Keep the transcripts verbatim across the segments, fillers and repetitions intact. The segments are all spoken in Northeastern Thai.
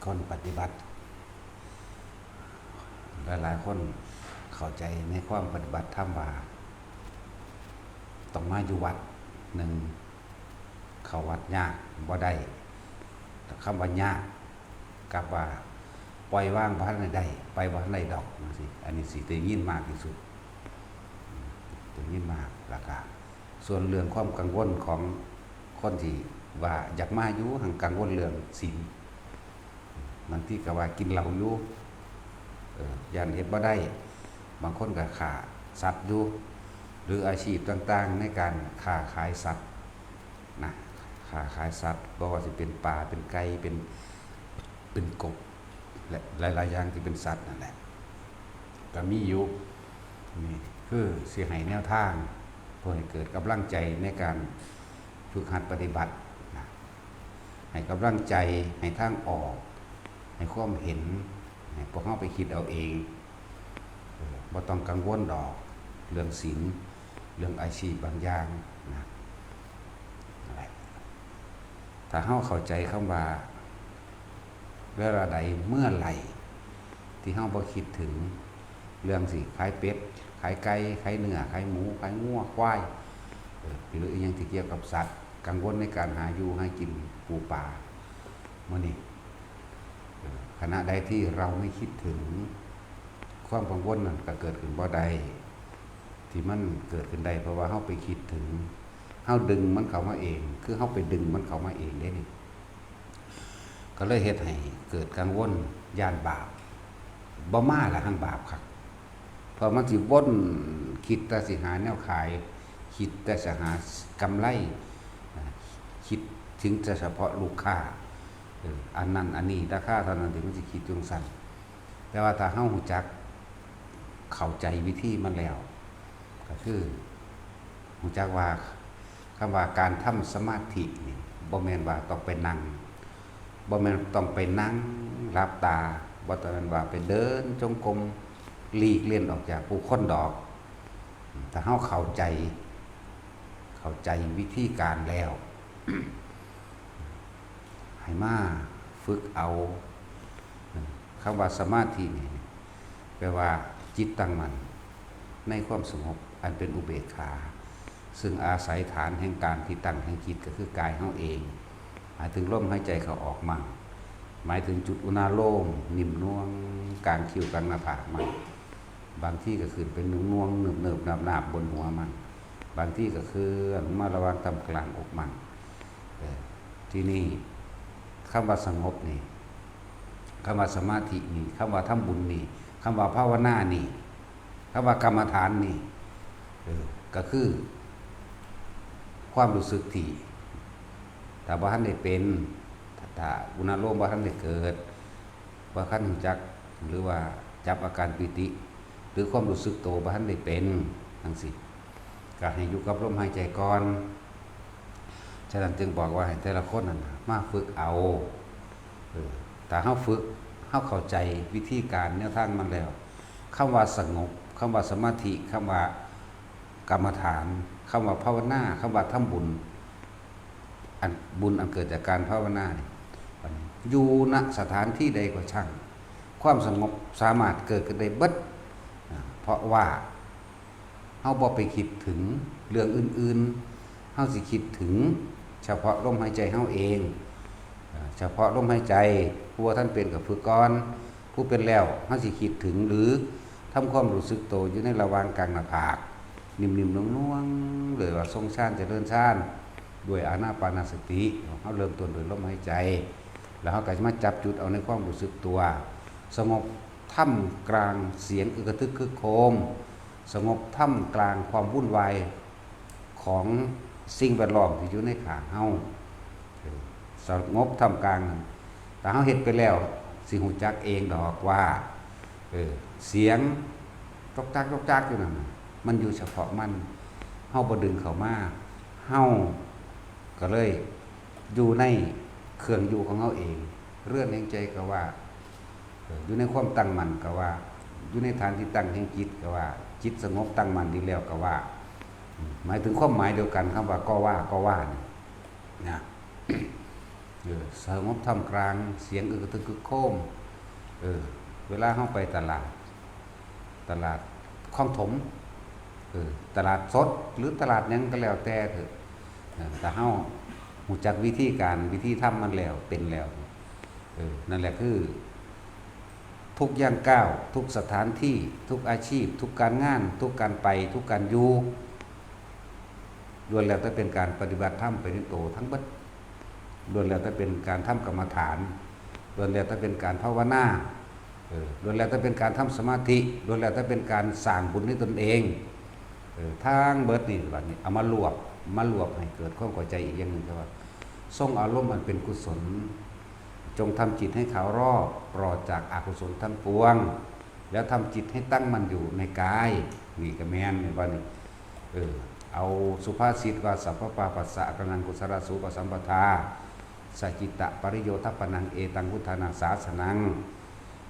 คนปฏิบัติ หลายๆคนเข้าใจในความปฏิบัติธรรมว่า ต้องมาอยู่วัดหนึ่ง เข้าวัดยากบ่ได้ แต่คำว่ายาก กับว่าปล่อยวางบ่ทันได้ ไปบ่ทันได้ดอกจังซี้ อันนี้สิได้ยินมากที่สุด ได้ยินมาก แล้วก็ส่วนเรื่องความกังวลของคนที่ว่าอยากมาอยู่ หั้งกังวลเรื่องศีล บางทีก็ว่ากินเหล้าอยู่ เออ ย่านเฮ็ดบ่ได้ บางคนก็ฆ่าสัตว์อยู่ หรืออาชีพต่างๆในการค้าขายสัตว์นะ ค้าขายสัตว์ บ่ว่าสิเป็นปลา เป็นไก่ เป็น เป็นกบ และหลายๆอย่างที่เป็นสัตว์นั่นแหละ ก็มีอยู่ นี่คือสิให้แนวทาง เพื่อให้เกิดกำลังใจในการฝึกหัดปฏิบัตินะ ให้กำลังใจ ให้ทางออก ให้ความเห็น ให้พวกเราไปคิดเอาเอง เออ บ่ต้องกังวลดอก เรื่องศีล เรื่องอาชีพบางอย่างนะ นั่นแหละ ถ้าเราเข้าใจคำว่า เวลาใดเมื่อไหร่ ที่เราบ่คิดถึงเรื่องสิขายเป็ด ขายไก่ ขายเนื้อ ขายหมู ขายงัว ควาย เออ หรืออิหยังที่เกี่ยวกับสัตว์ กังวลในการหาอยู่หากินปูปลา มื้อนี้ เออ ขณะใดที่เราไม่คิดถึง ความกังวลนั่นก็เกิดขึ้นบ่ได้ ที่มันเกิดขึ้นได้ เพราะว่าเราไปคิดถึง เราดึงมันเข้ามาเอง คือเราไปดึงมันเข้ามาเองเด้นี่ ก็เลยเฮ็ดให้เกิดกังวล ย้านบาป บ่มาละ หั้งบาปคัก เพราะมันสิวนคิดแต่สิหาแนวขาย คิดแต่สิหากำไร คิดถึงแต่เฉพาะลูกค้า เออ อันนั้นอันนี้ ราคาเท่านั้นที่มันสิคิดจั่งซั้น แต่ว่าถ้าเรารู้จักเข้าใจวิธีมันแล้ว ก็คือรู้จักว่า คำว่าการทำสมาธินี่ บ่แม่นว่าต้องไปนั่ง บ่แม่นต้องไปนั่งหลับตา บ่ต้องแม่นว่าไปเดินจงกรม หลีกเล่นออกจากผู้คนดอก ถ้าเราเข้าใจ เข้าใจวิธีการแล้ว ให้มาฝึกเอา คำว่าสมาธินี่ แปลว่าจิตตั้งมั่นในความสงบอันเป็นอุเบกขา ซึ่งอาศัยฐานแห่งการที่ตั้งแห่งจิตก็คือกายเราเอง หมายถึงลมหายใจเข้าออกมั่ง หมายถึงจุดอุณาโลมนิ่มนวลกลางคิ้วกลางหน้าผากมั่ง บางทีก็ขึ้นเป็นนวลๆ เนิบๆ นาบๆ บนหัวมั่ง บางทีก็เคลื่อนมาระหว่างตำกลางอกมั่ง เออ ที่นี่คำว่าสงบนี่ คำว่าสมาธินี่ คำว่าทำบุญนี่ คำว่าภาวนานี่ คำว่ากรรมฐานนี่ เออ ก็คือความรู้สึกที่ ถ้าบ่ทันได้เป็น ถ้าอุณาโลมบ่ทันได้เกิด บ่ทันรู้จัก หรือว่าจับอาการปีติ หรือความรู้สึกโตบ่ทันได้เป็นจั่งซี้ ก็ให้อยู่กับลมหายใจก่อน ฉะนั้นจึงบอกว่าให้แต่ละคนนั่นน่ะมาฝึกเอา เออ ถ้าเราฝึก เราเข้าใจวิธีการแนวทางมันแล้ว คำว่าสงบ คำว่าสมาธิ คำว่ากรรมฐาน คำว่าภาวนา คำว่าทำบุญ อันบุญอันเกิดจากการภาวนานี่ อยู่ณสถานที่ใดก็ช่าง ความสงบสามารถเกิดขึ้นได้เบิด อ่า เพราะว่า เฮาบ่ไปคิดถึงเรื่องอื่นๆ เฮาสิคิดถึงเฉพาะลมหายใจเฮาเอง อ่า เฉพาะลมหายใจ ผู้บ่ทันเป็นก็ฝึกก่อน ผู้เป็นแล้ว เฮาสิคิดถึงหรือทำความรู้สึกโตอยู่ในระหว่างกลางหน้าผาก นิ่มๆ นวลๆ เลยว่าทรงฌานเจริญฌาน ด้วยอานาปานสติ เฮาเริ่มต้นด้วยลมหายใจ แล้วเฮาก็มาจับจุดเอาในความรู้สึกตัว สงบท่ามกลางเสียงอึกกระทึกครึกโครม สงบท่ามกลางความวุ่นวายของสิ่งแวดล้อมที่อยู่ในข้างเฮา เออ สงบท่ามกลาง ถ้าเฮาเฮ็ดไปแล้ว สิฮู้จักเองดอกว่า เออ เสียงจอกจักจอกจักอยู่นั่นน่ะ มันอยู่เฉพาะมัน เฮาบ่ดึงเข้ามา เฮาก็เลยอยู่ในเครื่องอยู่ของเฮาเอง เรือนแห่งใจก็ว่า เออ อยู่ในความตั้งมั่นก็ว่า อยู่ในฐานที่ตั้งแห่งจิตก็ว่า จิตสงบตั้งมั่นดีแล้วก็ว่า อืม หมายถึงความหมายเดียวกัน คำว่าก็ว่า ก็ว่านี่นะ เออ สงบท่ามกลางเสียงอึกกระทึกครึกโครม เออ เวลาเฮาไปตลาด ตลาดคลองถม เออ ตลาดสดหรือตลาดหยังก็แล้วแต่เถอะ เออ ถ้าเฮารู้จักวิธีการวิธีทำมันแล้วเป็นแล้ว เออ นั่นแหละคือ ทุกย่างก้าว ทุกสถานที่ ทุกอาชีพ ทุกการงาน ทุกการไป ทุกการอยู่ ล้วนแล้วแต่เป็นการปฏิบัติธรรมไปในตัวทั้งเบิด ล้วนแล้วแต่เป็นการทำกรรมฐาน ล้วนแล้วแต่เป็นการภาวนา เออ ล้วนแล้วแต่เป็นการทำสมาธิ ล้วนแล้วแต่เป็นการสร้างบุญในตนเอง เออ ทั้งเบิดนี่บัดนี้เอามารวบ มารวบให้เกิดความเข้าใจอีกอย่างหนึ่ง คือว่า ทรงอารมณ์อันเป็นกุศล จงทำจิตให้ขาวรอบ ปลอดจากอกุศลทั้งปวง แล้วทำจิตให้ตั้งมั่นอยู่ในกาย นี่ก็แม่น นี่ว่านี่ เออ เอาสุภาษิตว่า สัพพะปาปัสสะอากรรณัง กุศลาสูปสัมปทา สะจิตตะปริโยทัปปะนัง เอตังพุทธานาสาสนัง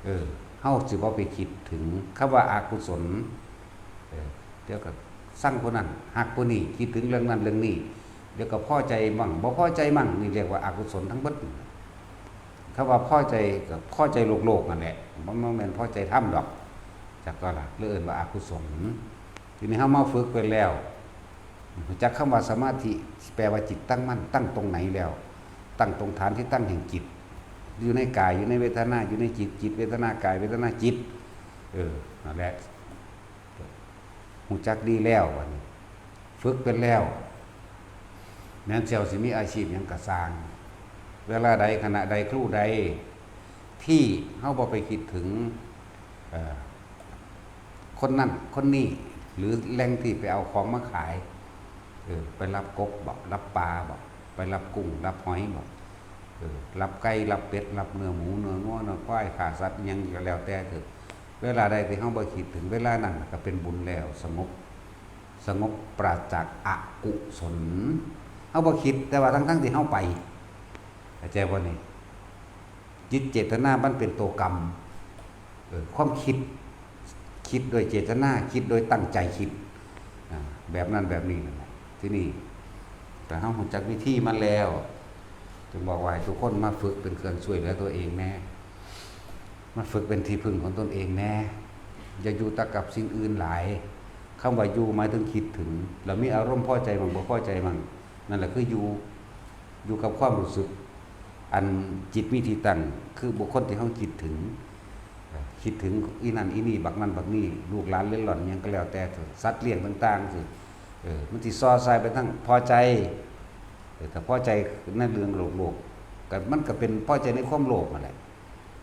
เออ เฮาสิบ่ไปคิดถึงคำว่าอกุศล เออ เดี๋ยวก็ซังผู้นั้น ฮักผู้นี้ คิดถึงเรื่องนั้นเรื่องนี้ เดี๋ยวก็พอใจมั่ง บ่พอใจมั่ง นี่เรียกว่าอกุศลทั้งเบิด คำว่าพอใจก็พอใจโลกๆนั่นแหละ บ่ บ่แม่นพอใจธรรมดอก จักก็ล่ะ เลยเอิ้นว่าอกุศล ทีนี้เฮามาฝึกไปแล้ว รู้จักคำว่าสมาธิ แปลว่าจิตตั้งมั่น ตั้งตรงไหนแล้ว ตั้งตรงฐานที่ตั้งแห่งจิต อยู่ในกาย อยู่ในเวทนา อยู่ในจิต จิตเวทนา กายเวทนา จิต เออ นั่นแหละ รู้จักดีแล้วบัดนี้ ฝึกเป็นแล้ว แม้นเจ้าสิมีอาชีพหยังก็ซ่าง เวลาใด ขณะใด ครูใด ที่เฮาบ่ไปคิดถึง เอ่อ คนนั้น คนนี้ หรือแหล่งที่ไปเอาของมาขาย เออ ไปลักกบบ่ ลักปลาบ่ ไปลักกุ้ง ลักหอยบ่ เออ ลักไก่ ลักเป็ด ลักเนื้อหมู เนื้องัว เนื้อควาย ฆ่าสัตว์อิหยังก็แล้วแต่เถอะ เวลาใดที่เฮาบ่คิดถึง เวลานั้นก็เป็นบุญแล้ว สงบ สงบปราศจากอกุศล เฮาบ่คิด แต่ว่าทั้งๆที่เฮาไป เข้าใจบ่นี่ จิตเจตนามันเป็นตัวกรรม เออ ความคิด คิดโดยเจตนา คิดโดยตั้งใจคิด อ่า แบบนั้นแบบนี้นั่นแหละ ทีนี้ ถ้าเฮารู้จักวิธีมันแล้ว จึงบอกว่าให้ทุกคนมาฝึกเป็นเครื่องช่วยเหลือตัวเองแน่ มาฝึกเป็นที่พึ่งของตนเองแน่ อย่าอยู่แต่กับสิ่งอื่นหลาย คำว่าอยู่หมายถึงคิดถึง แล้วมีอารมณ์พอใจมั่งบ่พอใจมั่ง นั่นแหละคืออยู่ อยู่กับความรู้สึก อันจิตมีที่ตั้ง คือบุคคลที่เฮาคิดถึง เอ่อ คิดถึงอีนั่นอีนี่ บักนั่นบักนี่ ลูกหลานเล็ดลอดหยังก็แล้วแต่เถอะ สัตว์เลี้ยงต่างๆ สิ เออ มันสิส่อส่ายไปทางพอใจ เออ ถ้าพอใจในเรื่องโลกๆ ก็มันก็เป็นพอใจในความโลภนั่นแหละ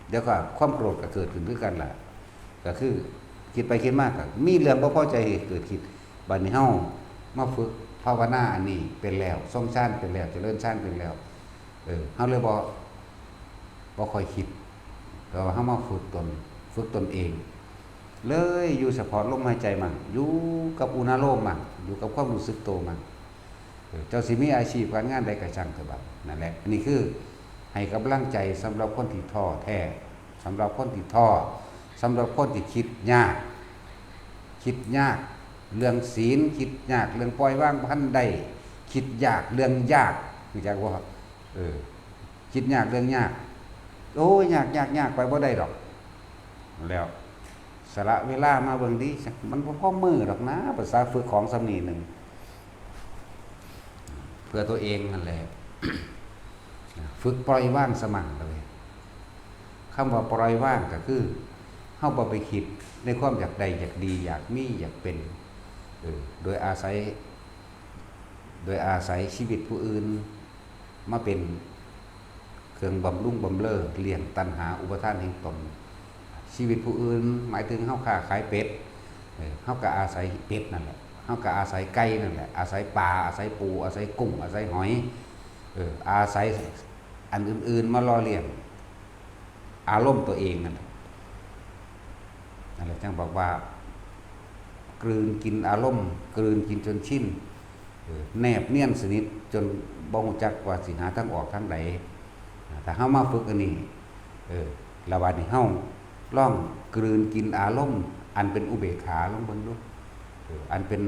เดี๋ยวก็ความโกรธก็เกิดขึ้นคือกันล่ะ ก็คือคิดไปคิดมาก็มีเรื่องบ่พอใจให้เกิดขึ้น บัดนี้เฮามาฝึกภาวนาอันนี้เป็นแล้ว ทรงฌานเป็นแล้ว เจริญฌานเป็นแล้ว เออ เฮาเลยบ่ บ่ค่อยคิด แต่ว่าเฮามาฝึกตน ฝึกตนเอง เลยอยู่เฉพาะลมหายใจมั่ง อยู่กับอุณาโลมมั่ง อยู่กับความรู้สึกตัวมั่ง เออ เจ้าสิมีอาชีพการงานใดก็ช่างเถอะบัด นั่นแหละ อันนี้คือให้กำลังใจสำหรับคนที่ท้อแท้ สำหรับคนที่ท้อ สำหรับคนที่คิดยาก คิดยาก เรื่องศีล คิดยาก เรื่องปล่อยวางบ่ทันได้ คิดยาก เรื่องยาก รู้จักบ่ เออ คิดยาก เรื่องยาก โอ้ย ยาก ยาก ยาก ไปบ่ได้ดอก แล้ว สละเวลามาเบิ่งดี มันบ่พอมื้อดอกนะ ภาษาฝึกของส่ำนี้หนึ่ง เพื่อตัวเองนั่นแหละ ฝึกปล่อยวางสมั่งเลย คำว่าปล่อยวางก็คือ เฮาบ่ไปคิดในความอยากได้ อยากดี อยากมี อยากเป็น เออ โดยอาศัย โดยอาศัยชีวิตผู้อื่น มาเป็นเครื่องบำรุงบำเรอ เลี้ยงตัณหาอุปาทานแห่งตน ชีวิตผู้อื่น หมายถึงเฮาค้าขายเป็ด เออ เฮาก็อาศัยเป็ดนั่นแหละ เฮาก็อาศัยไก่นั่นแหละ อาศัยปลา อาศัยปู อาศัยกุ้ง อาศัยหอย เออ อาศัยอันอื่นๆ มาหล่อเลี้ยงอารมณ์ตัวเองนั่นแหละ นั่นแหละ จั่งบอกว่า กลืนกินอารมณ์ กลืนกินจนชิน เออ แนบเนียนสนิทจนบ่รู้จักว่าสิหาทางออกทางใด ถ้าเฮามาฝึกอันนี้ เออ แล้วบัดนี้เฮาลองกลืนกินอารมณ์อันเป็นอุเบกขาลองเบิ่งดู เออ อันเป็น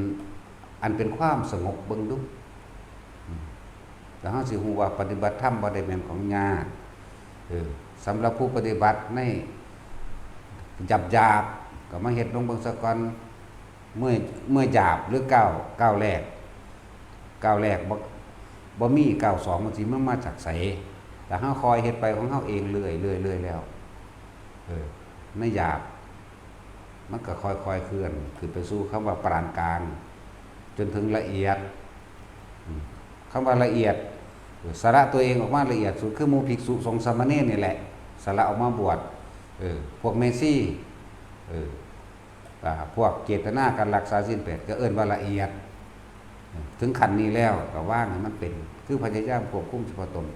อันเป็นความสงบเบิ่งดู อืม ก็เฮาสิฮู้ว่าปฏิบัติธรรมบ่ได้แม่นของยาก เออ สำหรับผู้ปฏิบัติในหยาบๆ ก็มาเฮ็ดลองเบิ่งซะก่อน เมื่อ เมื่อหยาบหรือก้าว ก้าวแรก ก้าวแรกบ่ บ่มี ก้าวสองมันสิมา มาจากไส แต่เฮาคอยเฮ็ดไปของเฮาเองเรื่อยๆ เรื่อยๆ แล้ว เออ ในหยาบ มันก็ค่อยๆ เคลื่อนขึ้นไปสู่คำว่าปานกลาง จนถึงละเอียด อืม คำว่าละเอียด เออ สละตัวเองออกมาละเอียดสุด คือหมู่ภิกษุสงฆ์สามเณรนี่แหละ สละออกมาบวช เออ พวกแม่ชี เออ อ่า พวกเจตนาการรักษาศีลแปด ก็เอิ้นว่าละเอียด เออ ถึงขั้นนี้แล้วก็วางให้มันเป็น คือพยายามควบคุมเฉพาะตน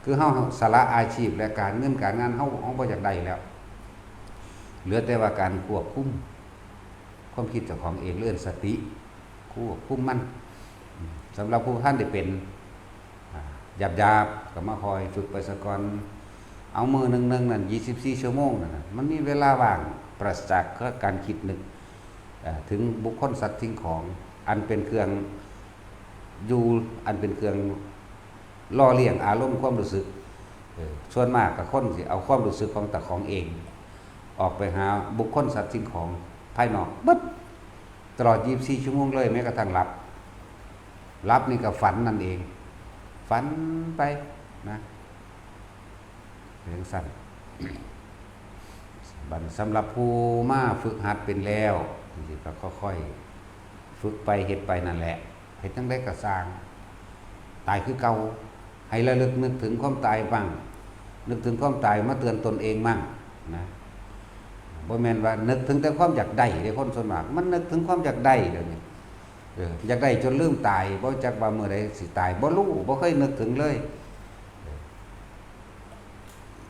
คือเฮาสละอาชีพและการเงินการงาน เฮา เฮาบ่อยากได้แล้ว เหลือแต่ว่าการควบคุมความคิดเจ้าของเอง เอิ้นสติ ควบคุมมัน สำหรับผู้บ่ทันได้เป็น อ่า หยาบๆ ก็มาคอยฝึกไปซะก่อน เอามื้อหนึ่งๆ นั่น ยี่สิบสี่ ชั่วโมงนั่นน่ะ มันมีเวลาว่างปราศจากการคิดนึก เอ่อ ถึงบุคคลสัตว์สิ่งของ อันเป็นเครื่องอยู่ อันเป็นเครื่องหล่อเลี้ยงอารมณ์ความรู้สึก เออ ส่วนมากก็คนสิเอาความรู้สึกของเจ้าของเอง ออกไปหาบุคคลสัตว์สิ่งของภายนอกเบิด ตลอด ยี่สิบสี่ ชั่วโมงเลย แม้กระทั่งหลับ หลับนี่ก็ฝันนั่นเอง ฝันไปนะ เป็นจั่งซั้น บัดนี้สำหรับผู้มาฝึกหัดเป็นแล้ว จั่งซี้ก็ค่อยๆ ฝึกไป เฮ็ดไปนั่นแหละ เฮ็ดจั่งใดก็ซ่าง ตายคือเก่า ให้ระลึกนึกถึงความตายบ้าง นึกถึงความตายมาเตือนตนเองบ้างนะ บ่แม่นว่านึกถึงแต่ความอยากได้เด้ คนส่วนมาก มันนึกถึงความอยากได้เดี๋ยวนี้ เออ อยากได้จนลืมตาย บ่จักว่ามื้อใดสิตาย บ่รู้ บ่เคยนึกถึงเลย เออ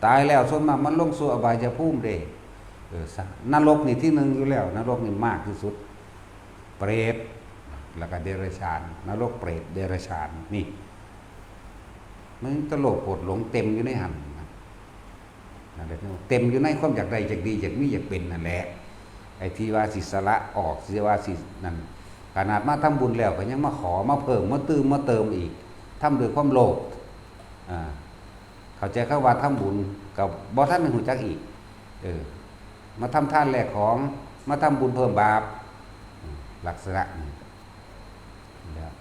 ตายแล้วส่วนมากมันลงสู่อบายภูมิเด้ เออ นรกนี่ที่หนึ่งอยู่แล้ว นรกนี่มากที่สุด เปรต แล้วก็เดรัจฉาน นรก เปรต เดรัจฉาน นี่ มันตลกโกรธหลงเต็มอยู่ในหั่นนะ นั่นแหละ เต็มอยู่ในความอยากได้ อยากดี อยากมี อยากเป็นนั่นแหละ ไอ้ที่ว่าสิสละออก สิว่าสินั่น ขนาดมาทำบุญแล้วก็ยังมาขอ มาเพิ่ม มาตื้ม มาเติมอีก ทำด้วยความโลภ อ่า เข้าใจคำว่าทำบุญ ก็บ่ทันได้รู้จักอีก เออ มาทำทานแลกของ มาทำบุญเพิ่มบาป ลักษณะนี้ แล้ว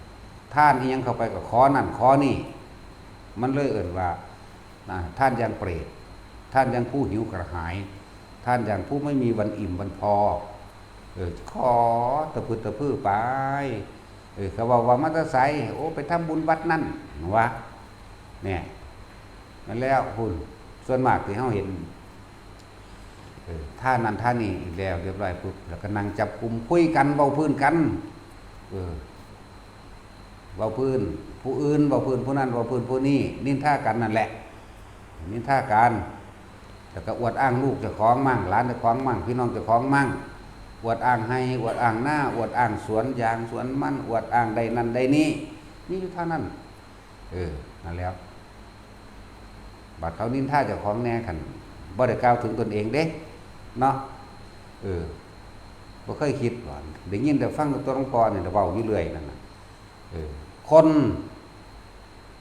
ทานอิหยังเข้าไปก็ขอนั่นขอนี่ มันเลยเอิ้นว่า อ่า ทานอย่างเปรต ทานอย่างผู้หิวกระหาย ทานอย่างผู้ไม่มีวันอิ่มวันพอ เออ ขอตะพึดตะพือไป เออ เขาว่า ว่ามาแต่ไส โอ้ ไปทำบุญวัดนั่น วะ เนี่ย นั่นแล้วพุ้น ส่วนมากที่เฮาเห็น เออ ท่านั้นท่านี้อีกแล้ว เรียบร้อยปุ๊บ แล้วก็นั่งจับกลุ่มคุยกัน เว้าพื้นกัน เออ เว้าพื้นผู้อื่น เว้าพื้นผู้นั้น เว้าพื้นผู้นี้ นินทากันนั่นแหละ นินทากัน แล้วก็อวดอ้างลูกเจ้าของมั่ง หลานเจ้าของมั่ง พี่น้องเจ้าของมั่ง อวดอ้างไฮ่ อวดอ้างนา อวดอ้างสวนยางสวนมัน อวดอ้างได้นั่นได้นี่ มีอยู่เท่านั้น เออ นั่นแล้ว บัดเขานินทาเจ้าของแหน่ คันบ่ได้กล่าวถึงตนเองเด้ เนาะ เออ บ่เคยคิดว่า ได้ยินได้ฟังแต่ตัวหลวงพ่อนี่เว้าอยู่เรื่อยนั่นน่ะ เออ คน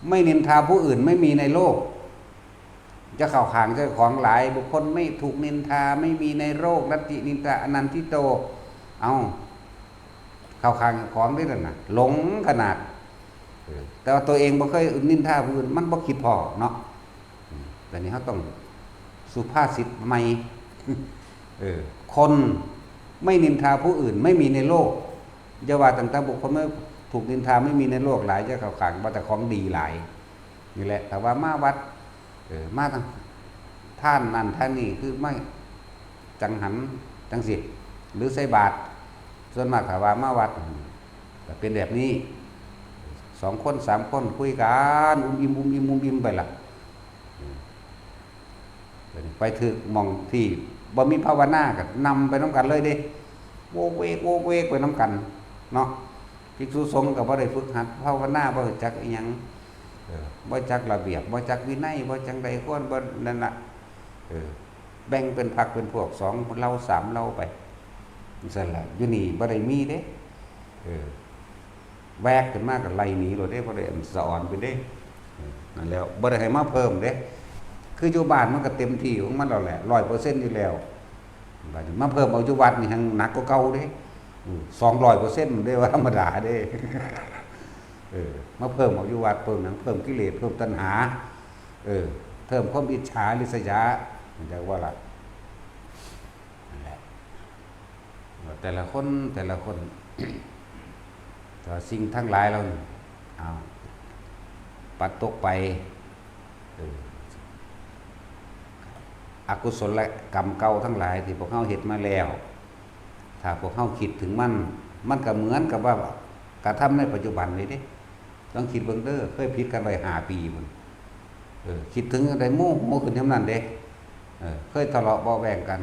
ไม่นินทาผู้อื่นไม่มีในโลก จะเข้าข้างเจ้าของหลาย บุคคลไม่ถูกนินทาไม่มีในโลก นัตถินินทาอนันทิโต เอ้า เข้าข้างเจ้าของเด้นั่นน่ะ หลงขนาด เออ แต่ว่าตัวเองบ่เคยนินทาผู้อื่น มันบ่คิดพ้อเนาะ อืม แต่นี่เฮาต้องสุภาษิตใหม่ เออ คนไม่นินทาผู้อื่นไม่มีในโลก อย่าว่าตั้งแต่บุคคลไม่ถูกนินทาไม่มีในโลกหลาย จะเข้าข้างว่าแต่ของดีหลาย นี่แหละ แต่ว่ามาวัด เออ มาทางทานนั่นทานนี่ คือมาจังหันจังสิ หรือใส่บาตร ส่วนมากถ้าว่ามาวัด ก็เป็นแบบนี้ สองคนสามคนคุยกัน อุ้มอิ่ม อุ้มอิ่ม อุ้มอิ่มไปละ ไปถืกหม่องที่บ่มีภาวนาก็นำไปนำกันเลยเด้ โวกเวก โวกเวกไปนำกัน เนาะ ภิกษุสงฆ์ก็บ่ได้ฝึกหัดภาวนา บ่รู้จักอิหยัง เออ บ่จักระเบียบ บ่จักวินัย บ่จังใดควร บ่นั่นน่ะ เออ แบ่งเป็นพรรคเป็นพวก สองเหล่าสามเหล่าไป จั่งซั้นล่ะ อยู่นี่บ่ได้มีเด้ เออ แวกขึ้นมาก็ไล่หนีโลดเด้ บ่ได้สะออนไปเด้ นั่นแหล้ว บ่ได้ให้มาเพิ่มเด้ คืออยู่บ้านมันก็เต็มที่ของมันแล้วแหละ ร้อยเปอร์เซ็นต์ อยู่แล้ว บัดนี้มาเพิ่มเอาอยู่วัดนี่แฮ่งหนักกว่าเก่าเด้ อืม สองร้อยเปอร์เซ็นต์ มันได้ว่าธรรมดาเด้ เออ มาเพิ่มเอาอยู่วัด เพิ่มหยัง เพิ่มกิเลส เพิ่มตัณหา เออ เพิ่มความอิจฉาริษยา จักว่าล่ะ นั่นแหละ แต่ละคน แต่ละคน แต่สิ่งทั้งหลายเหล่านี้ เอา ปัดตกไป เออ อกุศลกรรมเก่าทั้งหลายที่พวกเฮาเฮ็ดมาแล้ว ถ้าพวกเฮาคิดถึงมัน มันก็เหมือนกับว่ากระทำในปัจจุบันเลยเด้ ลองคิดเบิ่งเด้อ เคยผิดกันไว้ห้าปีพุ้น เออ คิดถึงจั่งใดโมโหขึ้นยามนั้นเด้ เออ เคยทะเลาะเบาะแว้งกัน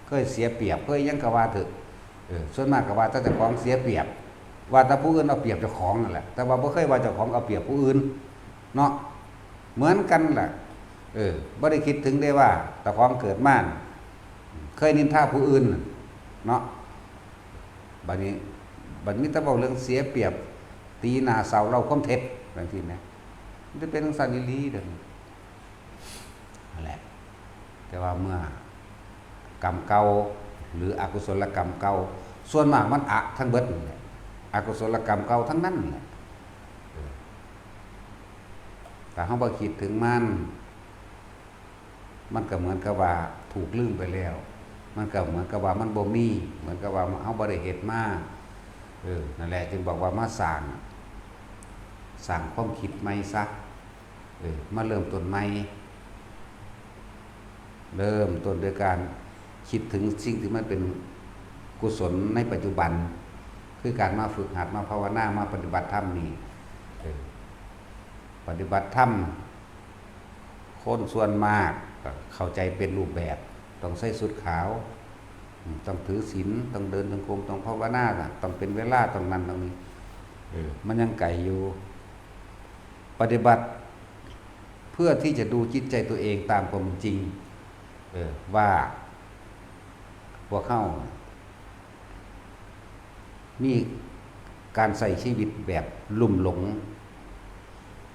เคยเสียเปรียบ เคยหยังก็ว่าเถอะ เออ ส่วนมากก็ว่าแต่เจ้าของเสียเปรียบ ว่าแต่ผู้อื่นเอาเปรียบเจ้าของนั่นแหละ แต่ว่าบ่เคยว่าเจ้าของเอาเปรียบผู้อื่น เนาะ เหมือนกันแหละ เออ บ่ได้คิดถึงได้ว่าเจ้าของเกิดมา เคยนินทาผู้อื่น เนาะ บัดนี้ บัดมีแต่เว้าเรื่องเสียเปรียบ ตีหน้าเศร้าเล่าความเท็จ จั่งซี้แหม มันจะเป็นจั่งซั้นอีหลีเด้อ นั่นแหละ แต่ว่าเมื่อกรรมเก่า หรืออกุศลกรรมเก่า ส่วนมากมันอะทั้งเบิดนั่นแหละ อกุศลกรรมเก่าทั้งนั้นแหละ เออ ถ้าเฮาบ่คิดถึงมัน มันก็เหมือนกับว่าถูกลืมไปแล้ว มันก็เหมือนกับว่ามันบ่มี เหมือนกับว่าเฮาบ่ได้เฮ็ดมา เออ นั่นแหละ จึงบอกว่ามาสร้าง สร้างความคิดใหม่ซะ เออ มาเริ่มต้นใหม่ เริ่มต้นด้วยการคิดถึงสิ่งที่มันเป็นกุศลในปัจจุบัน คือการมาฝึกหัด มาภาวนา มาปฏิบัติธรรมนี่ เออ ปฏิบัติธรรม คนส่วนมากก็เข้าใจเป็นรูปแบบ ต้องใส่ชุดขาว อืม ต้องถือศีล ต้องเดินจงกรม ต้องภาวนา ต้องเป็นเวลา ต้องนั่นต้องนี่ เออ มันยังไกลอยู่ ปฏิบัติเพื่อที่จะดูจิตใจตัวเองตามความเป็นจริง เออ ว่าพวกเฮา มีการใช้ชีวิตแบบลุ่มหลง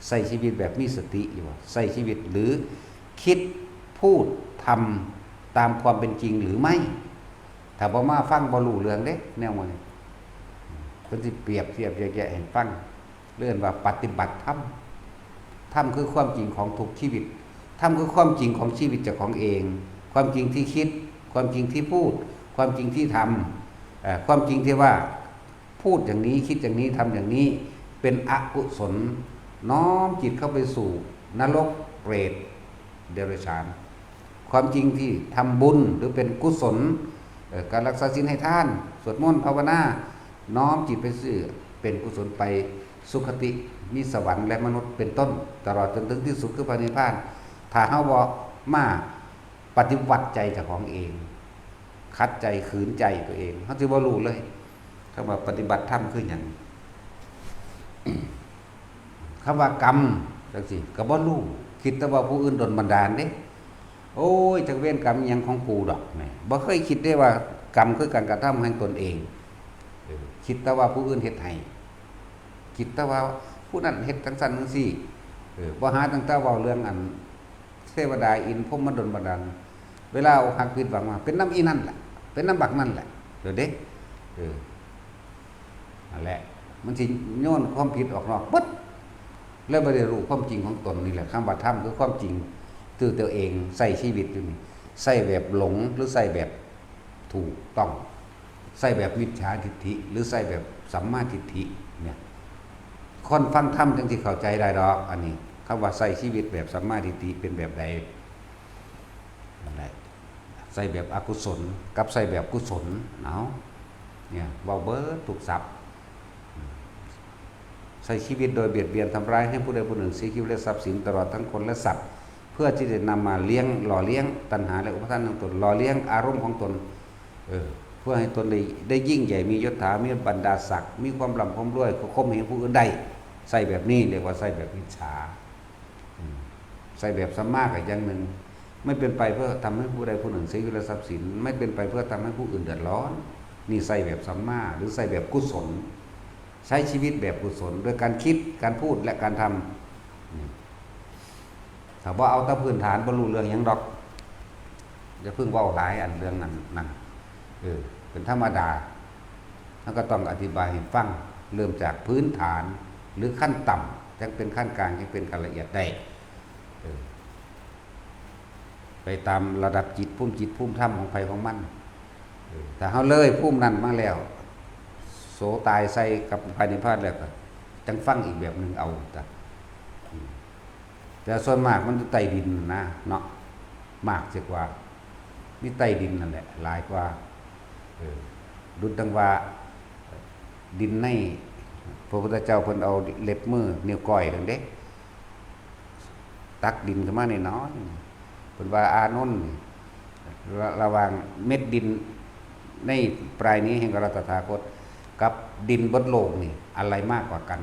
ใช้ชีวิตแบบมีสติอยู่บ่ ใช้ชีวิตหรือคิดพูดทำตามความเป็นจริงหรือไม่ ถ้าบ่มาฟังบ่รู้เรื่องเด้ แนวหมู่นี้ เพิ่นสิเปรียบเทียบแยกแยะให้ฟัง เรียกว่าปฏิบัติธรรม ธรรมคือความจริงของทุกชีวิต ธรรมคือความจริงของชีวิตเจ้าของเอง ความจริงที่คิด ความจริงที่พูด ความจริงที่ทำ เอ่อ ความจริงที่ว่าพูดอย่างนี้ คิดอย่างนี้ ทำอย่างนี้ เป็นอกุศล น้อมจิตเข้าไปสู่นรก เปรต เดรัจฉาน ความจริงที่ทำบุญหรือเป็นกุศล เอ่อ การรักษาศีลให้ทาน สวดมนต์ ภาวนา น้อมจิตไปสู่ เป็นกุศลไปสุคติ มีสวรรค์และมนุษย์เป็นต้น ตลอดจนถึงที่สุดคือพระนิพพาน ถ้าเฮาบ่มาปฏิวัติใจเจ้าของเอง ขัดใจ ขืนใจตัวเอง เฮาสิบ่รู้เลย คำว่าปฏิบัติธรรมคือหยัง คำว่ากรรมจั่งซี้ ก็บ่รู้ คิดแต่ว่าผู้อื่นดลบันดาลเด้ โอ้ย จักเวรกรรมอิหยังของกูดอก แหม บ่เคยคิดได้ว่ากรรมคือการกระทำแห่งตนเอง เออ คิดแต่ว่าผู้อื่นเฮ็ดให้ คิดแต่ว่าผู้นั้นเฮ็ดจั่งซั้นจั่งซี้ เออ บ่หาตั้งแต่เว้าเรื่องอัน เทวดาอินทร์พรหมมาดลบันดาล เวลาอกหักผิดหวังมา เป็นนำอีนั่นแหละ เป็นนำบักนั่นแหละ เดี๋ยวเด้ เออ นั่นแหละ มันสิโยนความผิดออกนอกเบิด แล้วบ่ได้รู้ความจริงของตนนี่แหละ คำว่าธรรมคือความจริง คือตัวเองใช้ชีวิตอยู่นี่ ใช้แบบหลงหรือใช้แบบถูกต้อง ใช้แบบมิจฉาทิฏฐิ หรือใช้แบบสัมมาทิฏฐิเนี่ย คนฟังธรรมจั่งสิเข้าใจได้ดอก อันนี้ คำว่าใช้ชีวิตแบบสัมมาทิฏฐิเป็นแบบใด นั่นแหละ ใช้แบบอกุศลกับใช้แบบกุศล เอา เนี่ย เว้าเบิดทุกศัพท์ ใช้ชีวิตโดยเบียดเบียนทำร้ายให้ผู้ใดผู้หนึ่งเสียชีวิตและทรัพย์สิน ตลอดทั้งคนและสัตว์ เพื่อที่จะนำมาเลี้ยง หล่อเลี้ยงตัณหาและอุปาทานของตน หล่อเลี้ยงอารมณ์ของตน เออ เพื่อให้ตนได้ ได้ยิ่งใหญ่ มียศถา มีบรรดาศักดิ์ มีความร่ำความรวย ก็ข่มเหงผู้อื่นได้ ใช้แบบนี้เรียกว่าใช้แบบมิจฉา อืม ใช้แบบสัมมาก็อย่างหนึ่ง ไม่เป็นไปเพื่อทำให้ผู้ใดผู้หนึ่งเสียชีวิตและทรัพย์สิน ไม่เป็นไปเพื่อทำให้ผู้อื่นเดือดร้อน นี่ใช้แบบสัมมา หรือใช้แบบกุศล ใช้ชีวิตแบบกุศล โดยการคิด การพูด และการทำ อืม ถ้าบ่เอาแต่พื้นฐานบ่รู้เรื่องหยังดอก อย่าเพิ่งเว้าหลายอันเรื่องนั้นนั่น เออ เป็นธรรมดา เราก็ต้องอธิบายให้ฟัง เริ่มจากพื้นฐาน หรือขั้นต่ำ จั่งเป็นขั้นกลาง จั่งเป็นขั้นละเอียดได้ เออ ไปตามระดับจิต ภูมิจิต ภูมิธรรมของไผของมัน เออ ถ้าเราเลยภูมินั้นมาแล้ว โสตายใส่กับพระนิพพานแล้วก็ จั่งฟังอีกแบบหนึ่งเอา จ้ะ อืม แต่ส่วนมากมันอยู่ใต้ดินนะเนาะ มากเสียกว่า มีใต้ดินนั่นแหละ หลายกว่า เออ ดุจดังว่า ดินใน พระพุทธเจ้าเพิ่นเอาเล็บมือ นิ้วก้อยนั่นเด้ ตักดินขึ้นมาน้อยๆ เพิ่นว่า อานนท์ ระ ระหว่างเม็ดดินในปลายนิ้วแห่งเราตถาคต กับดินเบิดโลกนี่ อะไรมากกว่ากัน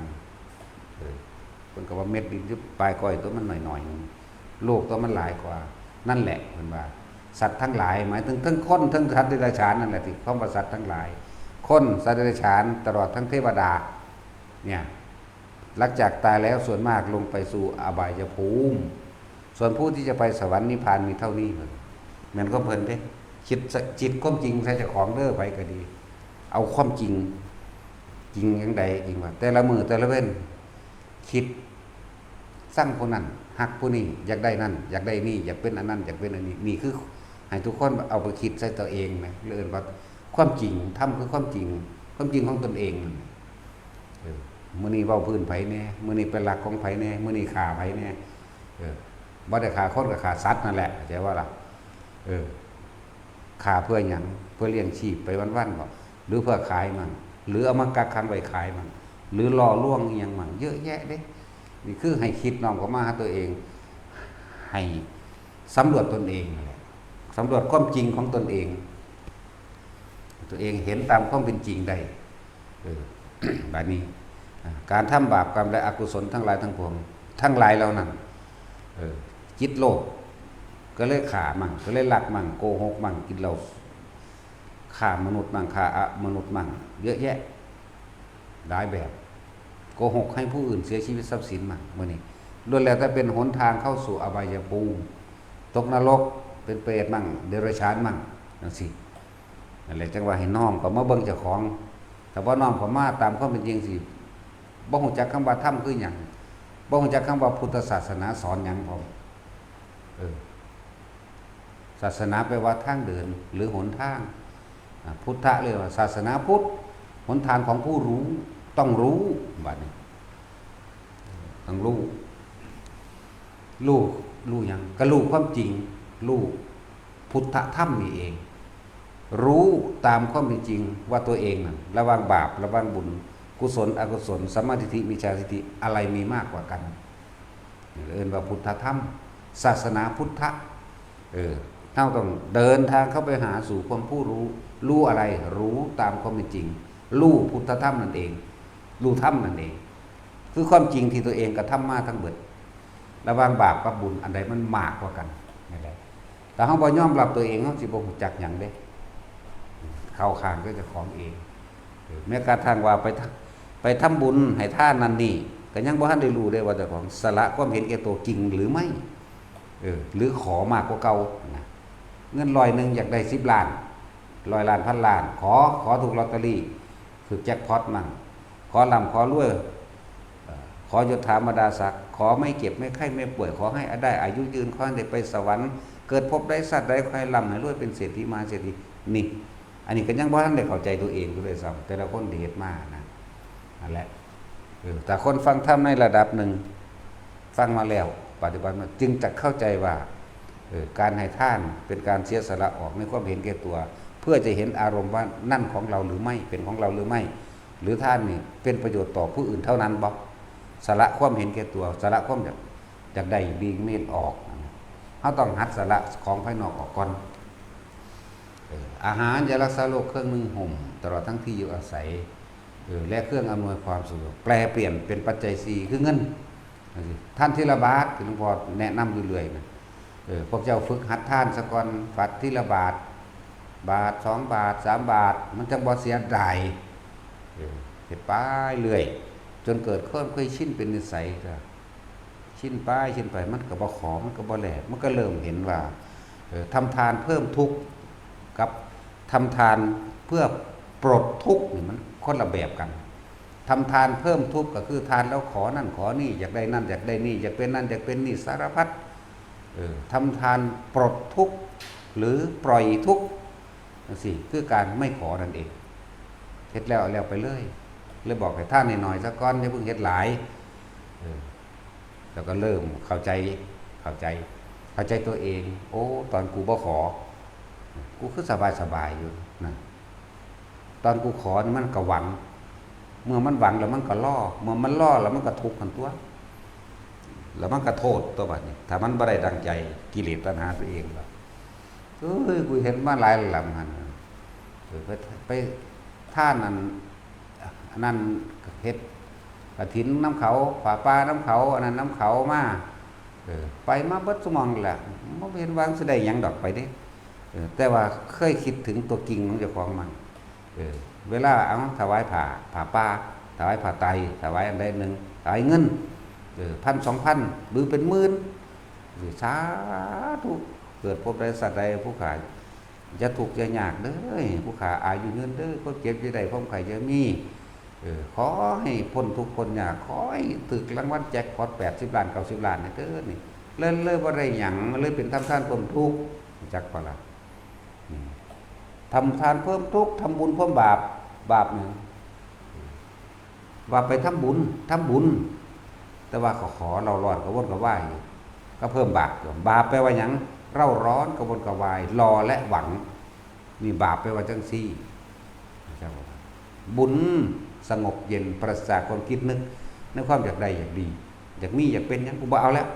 เออ เพิ่นก็ว่าเม็ดดินอยู่ปลายก้อยตัวมันน้อยๆนึง โลกตัวมันหลายกว่า นั่นแหละเพิ่นว่า สัตว์ทั้งหลาย หมายถึงทั้งคน ทั้งสัตว์เดรัจฉานนั่นแหละ ที่คำว่าสัตว์ทั้งหลาย คน สัตว์เดรัจฉาน ตลอดทั้งเทวดา เนี่ย หลังจากตายแล้วส่วนมากลงไปสู่อบายภูมิ ส่วนผู้ที่จะไปสวรรค์นิพพานมีเท่านี้ แม่นความเพิ่นเด้ คิดสะ คิดความจริงใส่เจ้าของเด้อ ไผก็ดี เอาความจริง จริงจั่งใด จริงว่า แต่ละมื้อแต่ละเว็น คิด ซังผู้นั้น ฮักผู้นี้ อยากได้นั่น อยากได้นี่ อยากเป็นอันนั้น อยากเป็นอันนี้ นี่คือให้ทุกคนเอาไปคิดใส่ตัวเองนะ เรียกว่าความจริง ธรรมคือความจริง ความจริงของตนเองนั่นแหละ เออ มื้อนี้เว้าพื้นไผแน่ มื้อนี้ไปลักของไผแน่ มื้อนี้ฆ่าไผแน่ เออ บ่ได้ฆ่าคนก็ฆ่าสัตว์นั่นแหละ เข้าใจบ่ล่ะ เออ ฆ่าเพื่อหยัง เพื่อเลี้ยงชีพไปวันๆ บ่ หรือเพื่อขายมั่ง หรือเอามากักขังไว้ขายมั่ง หรือล่อลวงอิหยังมั่ง เยอะแยะเด้ นี่คือให้คิดน้อมเข้ามาหาตัวเอง ให้สำรวจตนเองนั่นแหละ สำรวจความจริงของตนเอง ตัวเองเห็นตามความเป็นจริงได้ เออ บัดนี้ อ่า การทำบาปกรรมและอกุศลทั้งหลายทั้งปวง ทั้งหลายเหล่านั้น เออ จิตโลภ ก็เลยฆ่ามั่ง ก็เลยลักมั่ง โกหกมั่ง กินเหล้า ฆ่ามนุษย์มั่ง ฆ่าอมนุษย์มั่ง เยอะแยะ หลายแบบ โกหกให้ผู้อื่นเสียชีวิตทรัพย์สินมั่ง มื้อนี้ ล้วนแล้วแต่เป็นหนทางเข้าสู่อบายภูมิ ตกนรก เป็นเปรตมั่ง เดรัจฉานมั่ง จั่งซี้ นั่นแหละ จั่งว่าให้น้อมเข้ามาเบิ่งเจ้าของ ถ้าบ่น้อมเข้ามาตามความเป็นจริงสิ บ่ฮู้จักคำว่าธรรมคือหยัง บ่ฮู้จักคำว่าพุทธศาสนาสอนหยังพร้อม เออ ศาสนาแปลว่าทางเดินหรือหนทาง อ่า พุทธะเรียกว่าศาสนาพุทธ หนทางของผู้รู้ ต้องรู้ บัดนี้ ต้องรู้ รู้ รู้หยัง ก็รู้ความจริง รู้พุทธธรรมนี่เอง รู้ตามความเป็นจริงว่าตัวเองนั่น ระหว่างบาป ระหว่างบุญ กุศล อกุศล สัมมาทิฏฐิ มิจฉาทิฏฐิ อะไรมีมากกว่ากัน เอิ้นว่าพุทธธรรม ศาสนาพุทธะ เออ เราต้องเดินทางเข้าไปหาสู่ความผู้รู้ รู้อะไร รู้ตามความเป็นจริง รู้พุทธธรรมนั่นเอง รู้ธรรมนั่นเอง คือความจริงที่ตัวเองกระทำมาทั้งเบิด ระหว่างบาปกับบุญ อันใดมันมากกว่ากัน นั่นแหละ แต่เราบ่ยอมรับตัวเอง เราสิบ่รู้จักหยังเด้ เข้าข้างก็เจ้าของเอง เออ แม้กระทั่งว่าไปทำ ไปทำบุญให้ทานนั่นนี่ ก็ยังบ่ทันได้รู้เด้ว่าเจ้าของสละความเห็นแก่ตัวจริงหรือไม่ เออ หรือขอมากกว่าเก่านะ เงินร้อยหนึ่งอยากได้สิบล้าน ร้อยล้าน พันล้าน ขอ ขอถูกลอตเตอรี่ ถูกแจ็คพอตมั่ง ขอร่ำขอรวย เอ่อ ขอยศถาบรรดาศักดิ์ ขอไม่เจ็บไม่ไข้ไม่ป่วย ขอให้ได้อายุยืน ขอให้ได้ไปสวรรค์ เกิดภพใดชาติใด ขอให้ร่ำให้รวยเป็นเศรษฐีมหาเศรษฐี นี่ อันนี้ก็ยังบ่ทันได้เข้าใจตัวเองอยู่ด้วยซ้ำ แต่ละคนที่เฮ็ดมานะ นั่นแหละ เออ แต่คนฟังธรรมในระดับหนึ่ง ฟังมาแล้ว ปฏิบัติมา จึงจะเข้าใจว่า เออ การให้ทานเป็นการเสียสละออกในความเห็นแก่ตัว เพื่อจะเห็นอารมณ์ว่านั่นของเราหรือไม่ เป็นของเราหรือไม่ หรือทานนี่เป็นประโยชน์ต่อผู้อื่นเท่านั้นบ่ สละความเห็นแก่ตัว สละความอยาก อยากได้ being made ออก เราต้องหัดสละของภายนอกออกก่อน เออ อาหาร ยารักษาโรค เครื่องนุ่งห่ม ตลอดทั้งที่อยู่อาศัย เออ และเครื่องอำนวยความสะดวก แปลเปลี่ยนเป็นปัจจัยสี่ คือเงิน จั่งซี้ ทานทีละบาท ที่หลวงพ่อแนะนำอยู่เรื่อยนะ เออ พวกเจ้าฝึกหัดทานซะก่อน หัดทีละบาท บาท สองบาท สามบาท มันจั่งบ่เสียดาย เออ เฮ็ดไปเรื่อย จนเกิดความเคยชินเป็นนิสัย ก็ เค ชินไป ชินไป มันก็บ่ขอ มันก็บ่แลก มันก็เริ่มเห็นว่า เออ ทำทานเพิ่มทุกข์กับทำทานเพื่อปลดทุกข์นี่มันคนละแบบกัน ทำทานเพิ่มทุกข์ก็คือทานแล้วขอนั่นขอนี่ อยากได้นั่นอยากได้นี่ อยากเป็นนั่นอยากเป็นนี่ สารพัด เออ ทำทานปลดทุกข์หรือปล่อยทุกข์จั่งซี้ คือการไม่ขอนั่นเอง เฮ็ดแล้วเอาแล้วไปเลย เลยบอกให้ทานน้อยๆ ซะก่อน อย่าเพิ่งเฮ็ดหลาย เออ แล้วก็เริ่มเข้าใจ เข้าใจ เข้าใจตัวเอง โอ้ ตอนกูบ่ขอ กูคือสบายๆ อยู่นะ ตอนกูขอนี่มันก็หวัง เมื่อมันหวังแล้วมันก็รอ เมื่อมันรอแล้วมันก็ทุกข์หั้นตั๊ว แล้วมันก็โทษตั๊วบัดนี้ ถ้ามันบ่ได้ดังใจ กิเลสตัณหาตัวเองล่ะ เอ้ย กูเห็นมาหลายแล้วหั่น เออ ไป ไปทานอัน อันนั้นเฮ็ดกฐินนำเขา ผ้าป่านำเขา อันนั้นนำเขามา เออ ไปมาเบิดซุหม่องแหละ บ่เห็นว่าสิได้หยังดอก ไปเด้ เออ แต่ว่าเคยคิดถึงตัวจริงของเจ้าของมัน เออ เวลาเอาถวายผ้า ผ้าป่า ถวายผ้าไตร ถวายอันใดหนึ่ง ถวายเงิน เออ พันสองพัน หรือเป็นหมื่น เออ สาธุ เกิดภพใดสัตว์ใดผู้ข้า อย่าทุกข์อย่ายากเด้อ ผู้ข้าอายุยืนเด้อ ความเจ็บอย่าได้ ความไข้อย่ามี เออ ขอให้พ้นทุกข์พ้นยาก ขอให้ถืกรางวัลแจ็คพอต แปดสิบล้าน เก้าสิบล้าน นี่เด้อ นี่ เลย เลยบ่ได้หยัง เลยเป็นทำทานเพิ่มทุกข์ จักบ่ล่ะ อืม ทำทานเพิ่มทุกข์ ทำบุญเพิ่มบาป บาปหนึ่ง ว่าไปทำบุญ ทำบุญ แต่ว่าก็ขอเร่าร้อนกระวนกระวายอยู่ ก็เพิ่มบาปอยู่ บาปแปลว่าหยัง เร่าร้อนกระวนกระวาย รอและหวัง นี่บาปแปลว่าจั่งซี้ บุญสงบเย็น ปราศจากความคิดนึก ในความอยากได้อยากดี อยากมีอยากเป็นหยัง กูบ่เอาแล้ว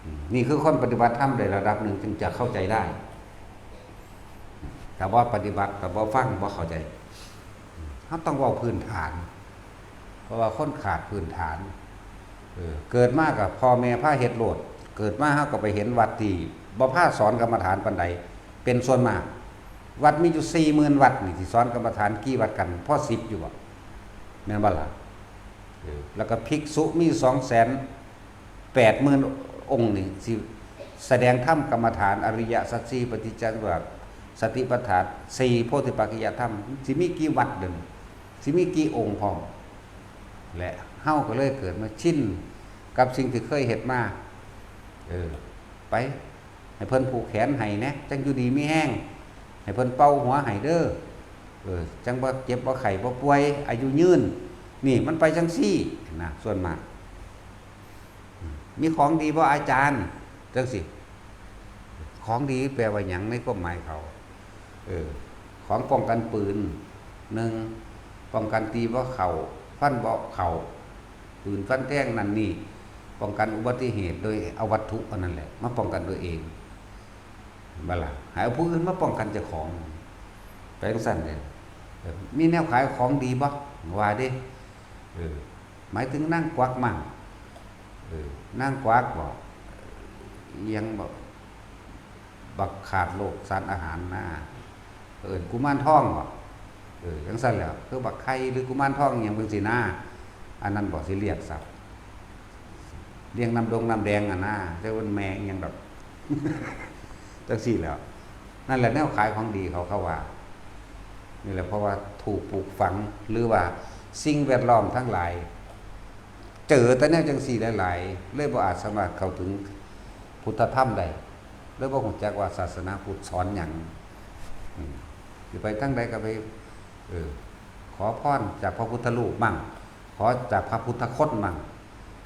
อืม นี่คือคนปฏิบัติธรรมได้ระดับหนึ่งจึงจะเข้าใจได้ ถ้าบ่ปฏิบัติ ถ้าบ่ฟัง บ่เข้าใจ เฮาต้องเว้าพื้นฐาน เพราะว่าคนขาดพื้นฐาน เออ เกิดมากับพ่อแม่พาเฮ็ดโลด เกิดมาเฮาก็ไปเห็นวัดที่บ่พาสอนกรรมฐานปานใด เป็นส่วนมาก วัดมีอยู่สี่หมื่นวัดนี่ สิสอนกรรมฐานกี่วัดกัน พอสิบอยู่บ่ แม่นบ่ล่ะ เออ แล้วก็ภิกษุมีสองแสนแปดหมื่นองค์นี่ สิแสดงธรรมกรรมฐาน อริยสัจสี่ ปฏิจจสมุปบาท สติปัฏฐานสี่ โพธิปักขิยธรรม สิมีกี่วัดเดี๋ยวนี้ สิมีกี่องค์พร้อม และเฮาก็เลยเกิดมาชินกับสิ่งที่เคยเฮ็ดมา เออ ไป ให้เพิ่นผูกแขนให้แหน่ จั่งอยู่ดีมีแฮง ให้เพิ่นเป่าหัวให้เด้อ เออ จั่งบ่เจ็บบ่ไข้บ่ป่วย อายุยืน นี่มันไปจั่งซี้นะ ส่วนมาก อืม มีของดีบ่อาจารย์ จั่งซี้ ของดีแปลว่าหยังในความหมายเขา เออ ของป้องกันปืน หนึ่ง ป้องกันตีบ่เข้า ฟันบ่เข้า ปืนฟันแทงนั่นนี่ ป้องกันอุบัติเหตุโดยเอาวัตถุอันนั้นแหละ มาป้องกันตัวเอง บ่ล่ะ ให้เอาผู้อื่นมาป้องกันเจ้าของ ไปจั่งซั้นเด้ เออ มีแนวขายของดีบ่ ว่าเด้ เออ หมายถึงนางกวักมั่ง เออ นางกวักบ่ อิหยังบ่ บักขาดโลกสารอาหารนะ เอิ้นกุมารทองบ่ เออ จั่งซั้นแหล้ว คือบักไข่หรือกุมารทองอิหยังจั่งซี้นะ อันนั้นบ่สิเรียกสับ เลี้ยงน้ำดงน้ำแดงอะนะ แต่มันแม่อิหยังดอก จั่งซี้แหล้ว นั่นแหละแนวขายของดีเขา เขาว่า นี่แหละ เพราะว่าถูกปลูกฝัง หรือว่าสิ่งแวดล้อมทั้งหลาย เจอแต่แนวจั่งซี้หลายๆ เลยบ่อาจสามารถเข้าถึงพุทธธรรมได้ เลยบ่ฮู้จักว่าศาสนาพุทธสอนหยัง อืม สิไปทางใดก็ไป เออ ขอพรจากพระพุทธรูปมั่ง ขอจากพระพุทธคตมั่ง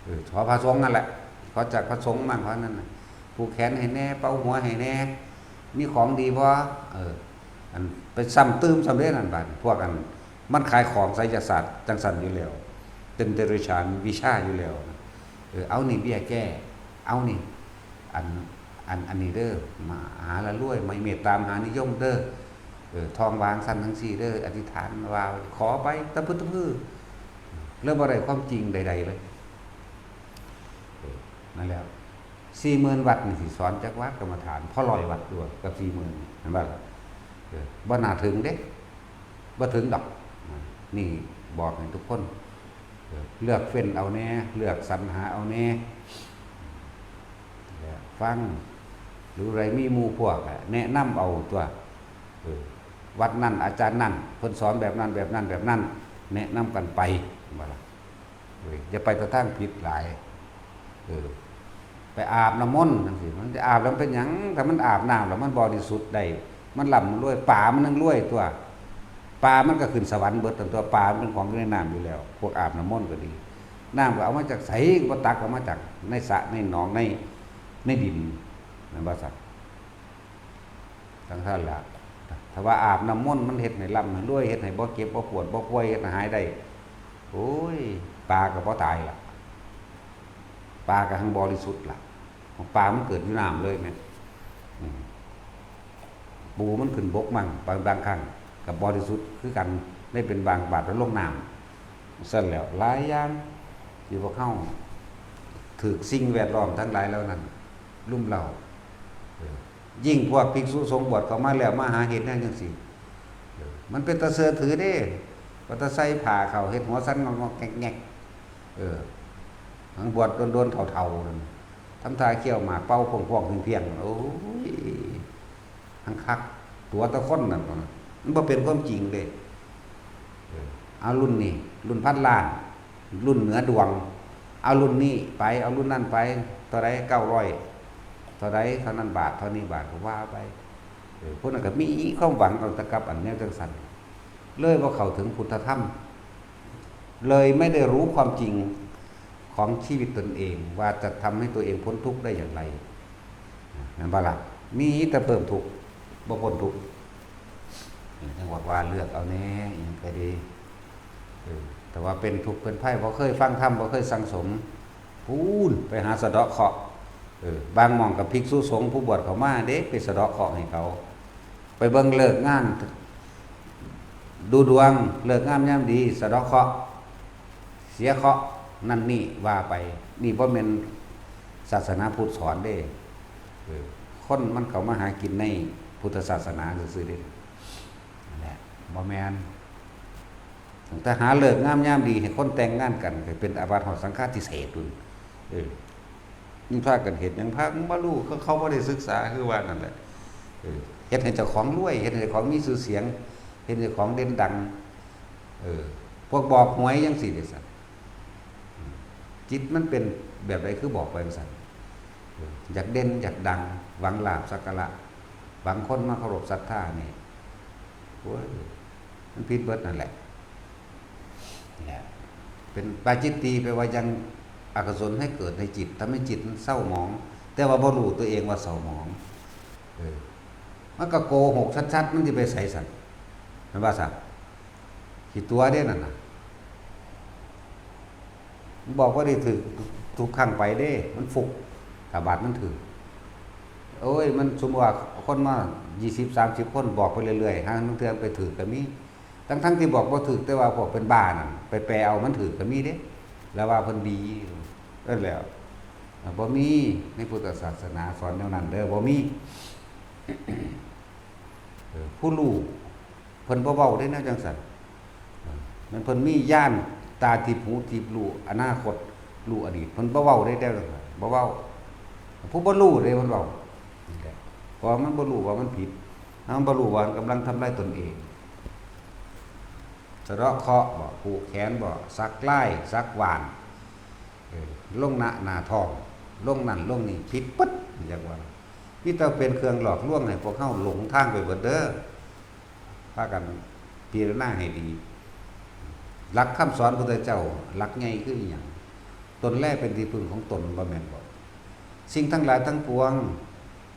เออ ขอพระสงฆ์นั่นแหละ ขอจากพระสงฆ์มั่ง ขอนั่นน่ะ ผูกแขนให้แหน่ เป่าหัวให้แหน่ มีของดีบ่ เออ อันไปซ้ำเติมซ้ำเด้นั่นบาดนี้ พวกอันมันขายของไสยศาสตร์จั่งซั้นอยู่แล้ว เป็นเดรัจฉานวิชาอยู่แล้ว เออ เอานี่เบี้ยแก้ เอานี่ อัน อัน อันนี้เด้อ มหาละรวย ไม่เมตตามหานิยมเด้อ เออ ทองวางซั่นจั่งซี้เด้อ อธิษฐานว่าขอไปตะพึดตะพือ แล้วบ่ได้ความจริงใดๆเลย เออ นั่นแหละ สี่หมื่นวัดนี่สิสอนจักวัดกรรมฐาน พอร้อยวัดตัวกับสี่หมื่น เห็นบ่ล่ะ เออ บ่น่าถึงเด้ บ่ถึงดอก นี่บอกให้ทุกคน เออ เลือกเฟ้นเอาแหน่ เลือกสรรหาเอาแหน่ ฟัง หรืออะไรมีหมู่พวกอะแนะนำเอาตัว เออ วัดนั่นอาจารย์นั่นเพิ่นสอนแบบนั้นแบบนั้นแบบนั้น แนะนำกันไป ว่าล่ะ เออ อย่าไปแต่ทางผิดหลาย เออ ไปอาบน้ำมนต์จังซี่ มันจะอาบแล้วมันเป็นหยัง ถ้ามันอาบน้ำแล้วมันบริสุทธิ์ได้ มันร่ำรวย ปลามันยังรวยตัว ปลามันก็ขึ้นสวรรค์เบิดตันตัว ปลามันเป็นของอยู่ในน้ำอยู่แล้ว พวกอาบน้ำมนต์ก็ดี น้ำก็เอามาจากไส ก็บ่ตักเอามาจากในสระในหนองใน ในดิน แม่นบ่ซั่น จั่งซั่นล่ะ ถ้าว่าอาบน้ำมนต์มันเฮ็ดให้ร่ำให้รวย เฮ็ดให้บ่เจ็บบ่ปวดบ่ป่วย เฮ็ดให้หายได้ โอ้ย ปลาก็บ่ตายล่ะ ปลาก็หังบริสุทธิ์ล่ะ ของปลามันเกิดอยู่น้ำเลยแม่น อืม ปูมันขึ้นบกมั่ง บาง บางครั้งก็บริสุทธิ์คือกัน ได้เป็นบางบาดแล้วลงน้ำ ซั่นแล้ว หลายอย่างที่พวกเฮาถืกสิ่งแวดล้อมทั้งหลายเหล่านั้นลุ่มเร้า เออ ยิ่งพวกภิกษุสงฆ์บวชเข้ามาแล้ว มาหาเฮ็ดแนวจั่งซี้ เออ มันเป็นตาเชื่อถือเด้ ว่าตาใส่ผ้าเข้า เฮ็ดหัวสั่นงอกๆแงกๆ เออ หังบวชโดนๆ เฒ่าๆ นั่น ทำท่าเคี้ยวหมากเป่าพ่วงๆ เพียงๆ โอ้ย หังคัก ตั๋วแต่คนนั่นน่ะ มันบ่เป็นความจริงเด้ เออ เอารุ่นนี้ รุ่นพันล้าน รุ่นเหนือดวง เอารุ่นนี้ไป เอารุ่นนั้นไป เท่าใด เก้าร้อย เท่าใด เท่านั้นบาท เท่านี้บาท ก็ว่าไป เออ พวกนั้นก็มีความหวังเอาแต่กับอันแนวจั่งซั่น เลยบ่เข้าถึงพุทธธรรม เลยไม่ได้รู้ความจริงของชีวิตตนเอง ว่าจะทำให้ตัวเองพ้นทุกข์ได้อย่างไร แม่นบ่ล่ะ มีแต่เพิ่มทุกข์ บ่พ้นทุกข์ นี่จั่งบอกว่าเลือกเอาแน่ อิหยังก็ดี เออ แต่ว่าเป็นทุกข์เป็นภัย บ่เคยฟังธรรม บ่เคยสั่งสม พู้น ไปหาสะเดาะเคราะห์ เออ บางหม่องกับภิกษุสงฆ์ผู้บวชเข้ามาเด้ ไปสะเดาะเคราะห์ให้เขา ไปเบิ่งฤกษ์งาม ดูดวง ฤกษ์งามยามดี สะเดาะเคราะห์ เสียเคราะห์ นั่นนี่ว่าไป นี่บ่แม่นศาสนาพุทธสอนเด้ เออ คนมันเข้ามาหากินในพุทธศาสนาซื่อๆเด้ นั่นแหละ บ่แม่น ตั้งแต่หาฤกษ์งามยามดีให้คนแต่งงานกัน ก็เป็นอาบัติฮอดสังฆาทิเศษฯพุ้น เออ มันพากันเฮ็ดหยัง พากันบ่รู้ เขา เขาบ่ได้ศึกษา คือว่านั่นแหละ เออ เฮ็ดให้เจ้าของรวย เฮ็ดให้เจ้าของมีชื่อเสียง เฮ็ดให้เจ้าของเด่นดัง เออ พวกบอกหวยจั่งซี้เด้ซั่น จิตมันเป็นแบบใดคือบอกไปจั่งซั่น เออ อยากเด่น อยากดัง หวังลาภสักการะ หวังคนมาเคารพศรัทธานี่ โอ้ย มันผิดเบิดนั่นแหละ นี่แหละ เป็นปาจิตตี แปลว่ายังอกุศลให้เกิดในจิต ทำให้จิตมันเศร้าหมอง แต่ว่าบ่รู้ตัวเองว่าเศร้าหมอง เออ มันก็โกหกชัดๆ มันสิไปไสซั่น แม่นว่าซั่น ขี้ตั๋วเด้นั่นน่ะ มันบอกว่าได้ถืกทุกครั้งไปเด้ มันฟุก ถ้าบาดมันถืก โอ้ย มันสมมุติว่าคนมายี่สิบ สามสิบ คน บอกไปเรื่อยๆ ห่าลางเทื่อไปถืกก็มี ทั้งๆที่บอกบ่ถืก แต่ว่าพวกเป็นบ้านั่น ไปแปลเอามันถืกก็มีเด้ แล้วว่าเพิ่นดี นั่นแหละ อ่ะ บ่มีในพุทธศาสนาสอนแนวนั้นเด้อ บ่มี เออ ผู้รู้เพิ่นบ่เว้าเด้แนวจั่งซั่น เออ แม่นเพิ่นมีญาณตาทิพย์หูทิพย์ รู้อนาคต รู้อดีต เพิ่นบ่เว้าเด้แนวจั่งซั่น บ่เว้า ผู้บ่รู้เด้เพิ่นเว้า เพราะว่ามันบ่รู้ว่ามันผิด มันบ่รู้ว่ามันกำลังทำลายตนเอง สะเดาะเคราะห์บ่ ผูกแขนบ่ สักลาย สักหว่าน เออ ลงหน้า หน้าท้อง ลงนั่น ลงนี่ ผิดปึ๊ด อยากว่า มีแต่เป็นเครื่องหลอกลวงให้พวกเฮาหลงทางไปเบิดเด้อ พากันพิจารณาให้ดี หลักคำสอนพุทธเจ้า หลักใหญ่คืออิหยัง ตนแลเป็นที่พึ่งของตน บ่แม่นบ่ สิ่งทั้งหลายทั้งปวง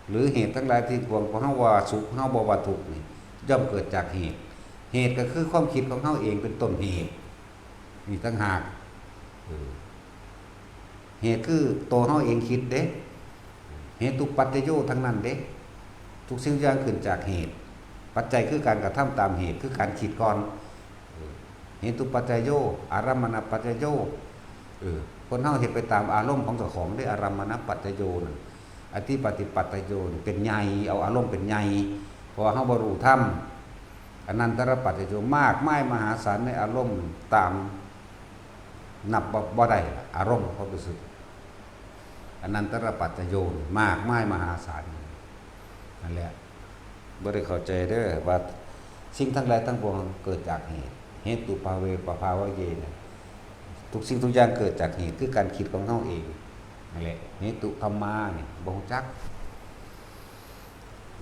หรือเหตุทั้งหลายที่ปวง พวกเฮาว่าสุข เฮาบ่ว่าทุกข์นี่ ย่อมเกิดจากเหตุ เหตุก็คือความคิดของเฮาเองเป็นต้นเหตุ นี่ต่างหาก เออ เหตุคือตัวเฮาเองคิดเด้ เหตุปัจจโยทั้งนั้นเด้ ทุกสิ่งอย่างขึ้นจากเหตุ ปัจจัยคือการกระทำตามเหตุ คือการคิดก่อน เออ เหตุปัจจโย อารัมมณปัจจโย เออ คนเฮาเฮ็ดไปตามอารมณ์ของเจ้าของเด้ อารัมมณปัจจโยนั่น อธิปติปัจจโยนี่เป็นใหญ่ เอาอารมณ์เป็นใหญ่ เพราะว่าเฮาบ่รู้ธรรม อนันตรปัจจโย มากมายมหาศาลในอารมณ์ ตามนับบ่ บ่ได้ อารมณ์ของความรู้สึก อนันตรปัจจโยนี่มากมายมหาศาล นั่นแหละ บ่ได้เข้าใจเด้อว่าสิ่งทั้งหลายทั้งปวงเกิดจากเหตุ เหตุตุปาเวปภาวะเยนะ ทุกสิ่งทุกอย่างเกิดจากเหตุ คือการคิดของเฮาเอง นั่นแหละ เหตุธัมมานี่บ่รู้จัก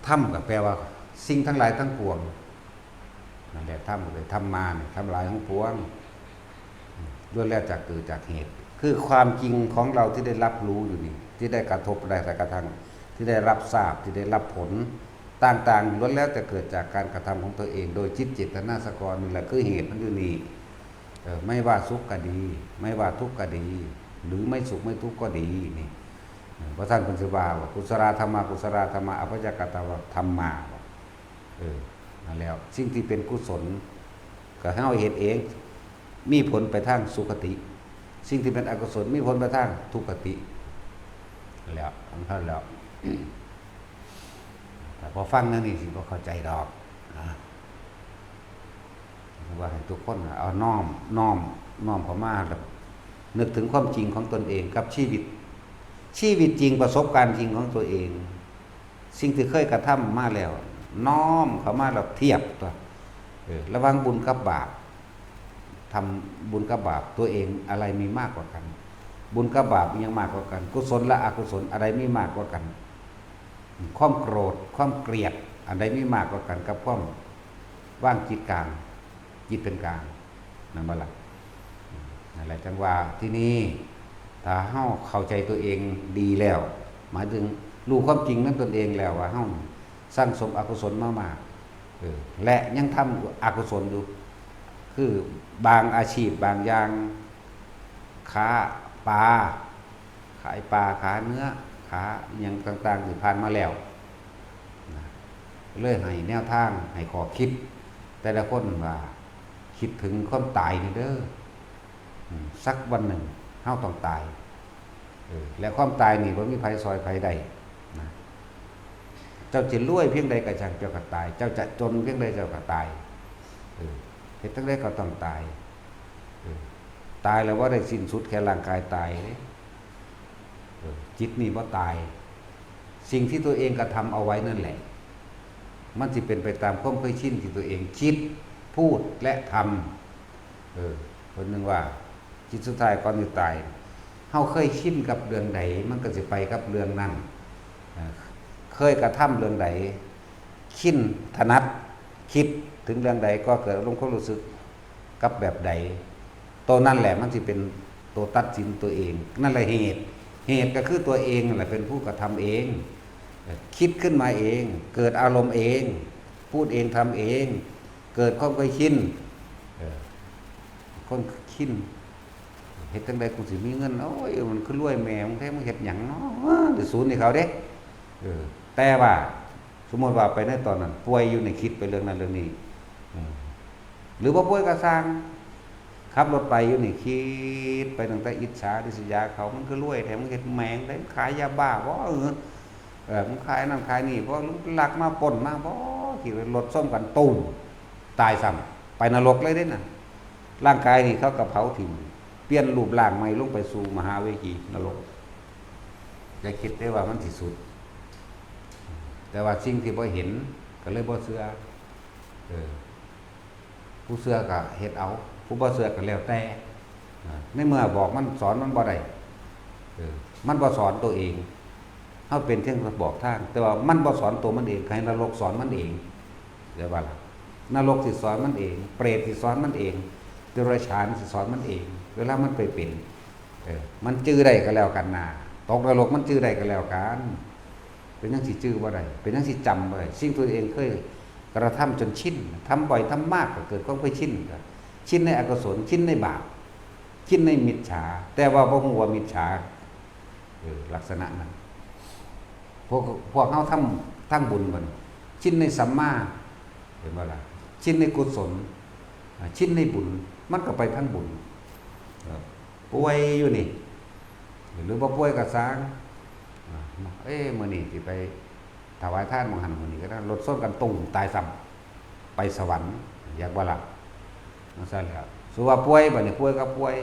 ธัมก็แปลว่าสิ่งทั้งหลายทั้งปวง นั่นแหละ ธัมก็เลย ธัมมานี่ ทั้งหลายทั้งปวง ล้วนแล้วจากเกิดจากเหตุ คือความจริงของเราที่ได้รับรู้อยู่นี่ ที่ได้กระทบได้กระทั่ง ที่ได้รับทราบ ที่ได้รับผลต่างๆ ล้วนแล้วแต่เกิดจากการกระทำของตัวเอง โดยจิตเจตนาสังวร นี่แหละคือเหตุมันอยู่นี่ เออ ไม่ว่าสุขก็ดี ไม่ว่าทุกข์ก็ดี หรือไม่สุขไม่ทุกข์ก็ดี นี่ เออ พระท่านเพิ่นสิว่า กุศลาธัมมา กุศลาธัมมา อัพยากตาธัมมา เออ นั่นแล้ว สิ่งที่เป็นกุศล ก็ให้เฮาเฮ็ดเอง มีผลไปทางสุคติ สิ่งที่เป็นอกุศล มีผลไปทางทุคติ แล้ว ของท่านแล้ว แต่พอฟังแนวนี้สิบ่เข้าใจดอก นะ ว่าให้ทุกคนเอาน้อม น้อม น้อมเข้ามา แล้วนึกถึงความจริงของตนเองกับชีวิต ชีวิตจริง ประสบการณ์จริงของตัวเอง สิ่งที่เคยกระทำมาแล้ว น้อมเข้ามาแล้วเทียบตัว เออ ระหว่างบุญกับบาป ทำบุญกับบาปตัวเองอะไรมีมากกว่ากัน บุญกับบาปยังมากกว่ากัน กุศลและอกุศลอะไรมีมากกว่ากัน ความโกรธ ความเกลียด อันใดมีมากกว่ากันกับความว่างจิตกลาง จิตเป็นกลาง นั่นบ่ล่ะ นั่นแหละจังว่าที่นี่ ถ้าเฮาเข้าใจตัวเองดีแล้ว หมายถึงรู้ความจริงนั้นตนเองแล้วว่าเฮาสั่งสมอกุศลมามาก เออ และยังทำอกุศลอยู่ คือบางอาชีพบางอย่าง ค้าปลา ขายปลา ขายเนื้อ ขายอหย่างต่างๆที่ผ่านมาแล้ว นะ เลยให้แนวทาง ให้ข้อคิด แต่ละคนว่า คิดถึงความตายนี่เด้อ อืม สักวันหนึ่งเฮาต้องตาย เออ และความตายนี่บ่มีไผซ่อยไผได้ นะ เจ้าจะรวยเพียงใดก็ช่าง เจ้าก็ตาย เจ้าจะจนเพียงใดเจ้าก็ตาย เออ เฮ็ดจั่งใดก็ต้องตาย เออ ตายแล้วบ่ได้สิ้นสุดแค่ร่างกายตายเด้ เออ จิตนี่บ่ตาย สิ่งที่ตัวเองกระทำเอาไว้นั่นแหละ มันสิเป็นไปตามความเคยชินที่ตัวเองคิด พูด และทำ เออ เพิ่นนึงว่า จิตสุดท้ายก่อนสิตาย เฮาเคยชินกับเรื่องใด มันก็สิไปกับเรื่องนั้น เออ เคยกระทำเรื่องใด ชิน ถนัด คิดถึงเรื่องใดก็เกิดอารมณ์ความรู้สึกกับแบบใด ตัวนั่นแหละมันสิเป็นตัวตัดสินตัวเอง นั่นแหละเหตุ เหตุก็คือตัวเองนั่นแหละเป็นผู้กระทำเอง เอ่อ คิดขึ้นมาเอง เกิดอารมณ์เอง พูดเอง ทำเอง เกิดความเคยชิน เอ่อ คนชิน เฮ็ดจั่งใดกูสิมีเงิน โอ้ย มันคือรวยแม่มึงแท้ มึงเฮ็ดหยังเนาะ เดี๋ยวศูนย์ให้เขาเด้ เออ แต่ว่า สมมุติว่าไปในตอนนั้นป่วยอยู่นี่ คิดไปเรื่องนั้นเรื่องนี้ อืม หรือบ่ป่วยก็ซ่าง ขับรถไปอยู่นี่ คิดไปตั้งแต่อิจฉาริษยาเขา มันคือรวยแท้ มึงเฮ็ดแหมงได้ มึงขายยาบ้าบ่ เออ เออ มึงขายนั่นขายนี่บ่ มึงลักมาปล้นมาบ่ ขี่รถส้มกันตุ้ม ตายซ้ำ ไปนรกเลยเด้น่ะ ร่างกายนี่เขาก็เผาถิ่ม เปลี่ยนรูปร่างใหม่ลงไปสู่มหาเวจีนรก อย่าคิดได้ว่ามันสิสุด แต่ว่าสิ่งที่บ่เห็นก็เลยบ่เชื่อ เออ ผู้เชื่อก็เฮ็ดเอา ผู้บ่เชื่อก็แล้วแต่ อ่า ในเมื่อบอกมันสอนมันบ่ได้ เออ มันบ่สอนตัวเอง เฮาเป็นเพียงบอกทาง แต่ว่ามันบ่สอนตัวมันเอง ให้นรกสอนมันเอง เรียกว่าล่ะ นรกสิสอนมันเอง เปรตสิสอนมันเอง เดรัจฉานสิสอนมันเอง เวลามันไปเป็น เออ มันจื่อได้ก็แล้วกันนา ตกนรกมันจื่อได้ก็แล้วกัน เป็นหยังสิจื่อบ่ได้ เป็นหยังสิจำบ่ได้ สิ่งตัวเองเคยกระทำจนชิน ทำบ่อยทำมากก็เกิดความเคยชิน ก็ชินในอกุศล ชินในบาป ชินในมิจฉา แต่ว่าบ่ฮู้ว่ามิจฉา เออ ลักษณะนั้น พวก พวกเฮาทำทางบุญบัดนี้ ชินในสัมมา เห็นบ่ล่ะ ชินในกุศล อ่า ชินในบุญ มันก็ไปทางบุญ เออ ป่วยอยู่นี่ หรือบ่ป่วยก็ซ่าง อ่า เอ้ มื้อนี้สิไปถวายทานหม่องหั่นหม่องนี้ก็ได้ รถชนกันตุ้ม ตายซ้ำ ไปสวรรค์ อยากบ่ล่ะ จั่งซั้นแหล้ว สมมุติว่าป่วย บัดนี้ป่วยก็ป่วย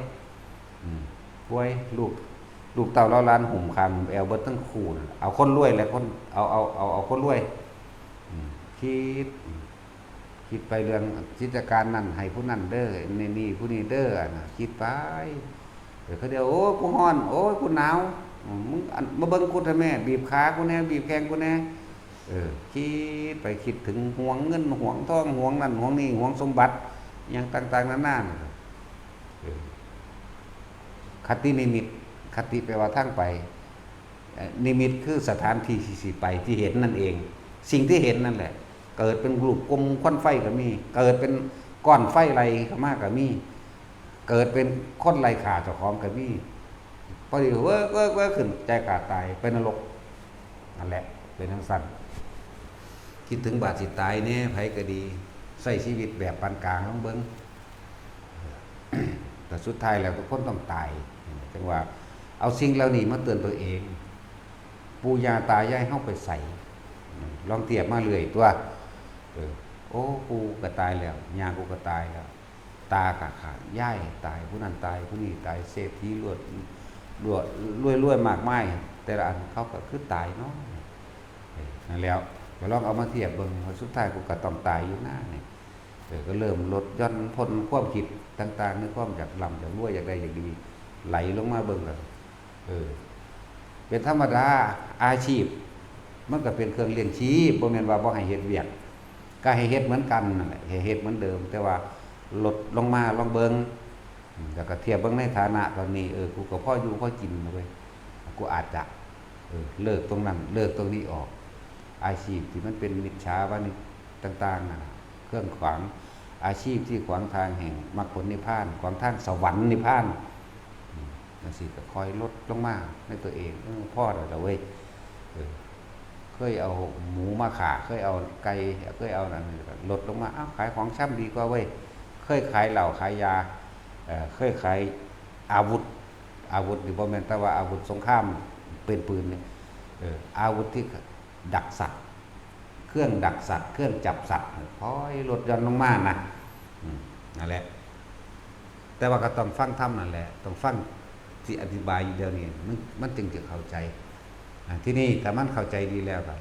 อืม ป่วย ลูก ลูกเต้าเล้าหลานหุ้มข้างหุ้มแอวเบิดทั้งคู่นั่นล่ะ เอาคนรวยและคน เอา เอา เอา เอาคนรวย อืม คิด คิดไปเรื่องกิจการนั่นให้ผู้นั่นเด้อ นี่ นี่ผู้นี้เด้อ อันน่ะ คิดไป เออ เขาเดียว โอ้ กูฮ้อน โอ้ย กูหนาว อืม มึงอัน มาเบิ่งกูเถอะแม่ บีบขากูแน่ บีบแข้งกูแน่ เออ คิดไปคิดถึงหวงเงิน หวงทอง หวงนั่น หวงนี่ หวงสมบัติ อย่างต่างๆ นานา เออ คตินิมิต คติแปลว่าทางไป เอ่อ นิมิตคือสถานที่ที่สิไป ที่เห็นนั่นเอง สิ่งที่เห็นนั่นแหละ เกิดเป็นรูปกลมควันไฟก็มี เกิดเป็นก้อนไฟไหลเข้ามาก็มี เกิดเป็นคนไล่ฆ่าเจ้าของก็มี พอดีเวิร์ก เวิร์ก เวิร์ก ขึ้น ใจขาดตาย ไปนรก นั่นแหละ เป็นจั่งซั้น คิดถึงบาดสิตายแหน่ ไผก็ดี ใช้ชีวิตแบบปานกลางลองเบิ่ง แต่สุดท้ายแล้วทุกคนต้องตาย จั่งว่า เอาสิ่งเหล่านี้มาเตือนตัวเอง ปู่ย่าตายายเฮาไปไส ลองเทียบมาเรื่อยตั๊ว เออ โอ้ ปู่ก็ตายแล้ว ย่ากูก็ตายแล้ว ตาก็ขาด ยายตาย ผู้นั้นตาย ผู้นี้ตาย เศรษฐีรวย รวย รวย รวยมากมาย แต่ละอันเขาก็คือตายเนาะ เออ นั่นแหล้ว ก็ลองเอามาเทียบเบิ่ง ว่าสุดท้ายกูก็ต้องตายอยู่นะนี่ เออ ก็เริ่มลดหย่อนผ่อนความคิดต่างๆ ในความอยากร่ำอยากรวย อยากได้อยากดี ไหลลงมาเบิ่งก็ เออ เป็นธรรมดา อาชีพ มันก็เป็นเครื่องเลี้ยงชีพ บ่แม่นว่าบ่ให้เฮ็ดเวียก ก็ให้เฮ็ดเหมือนกันนั่นแหละ ให้เฮ็ดเหมือนเดิม แต่ว่าลดลงมาลองเบิ่ง อืม แล้วก็เทียบเบิ่งในฐานะตอนนี้ เออ กูก็พออยู่พอกินนะเว้ย กูอาจจะ เออ เลิกตรงนั้น เลิกตรงนี้ออก อาชีพที่มันเป็นมิจฉาว่านิชต่างๆ นั่นน่ะ เครื่องขวาง อาชีพที่ขวางทางแห่งมรรคผลนิพพาน ขวางทางสวรรค์นิพพาน อืม จั่งซี้ก็ค่อยลดลงมาในตัวเอง เออ พอแล้วล่ะเว้ย เออ เคยเอาหมูมาฆ่า เคยเอาไก่ เคยเอาอันนั้น ลดลงมา อ้าว ขายของชำดีกว่าเว้ย เคยขายเหล้าขายยา เอ่อ เคยขายอาวุธ อาวุธนี่บ่แม่นแต่ว่าอาวุธสงครามเป็นปืนนี่ เออ อาวุธที่ดักสัตว์ เครื่องดักสัตว์ เครื่องจับสัตว์ ค่อยลดหย่อนลงมานะ อืม นั่นแหละ แต่ว่าก็ต้องฟังธรรมนั่นแหละ ต้องฟังที่อธิบายอยู่เดี๋ยวนี้ มัน มันจึงจะเข้าใจ อ่า ทีนี้ถ้ามันเข้าใจดีแล้วก็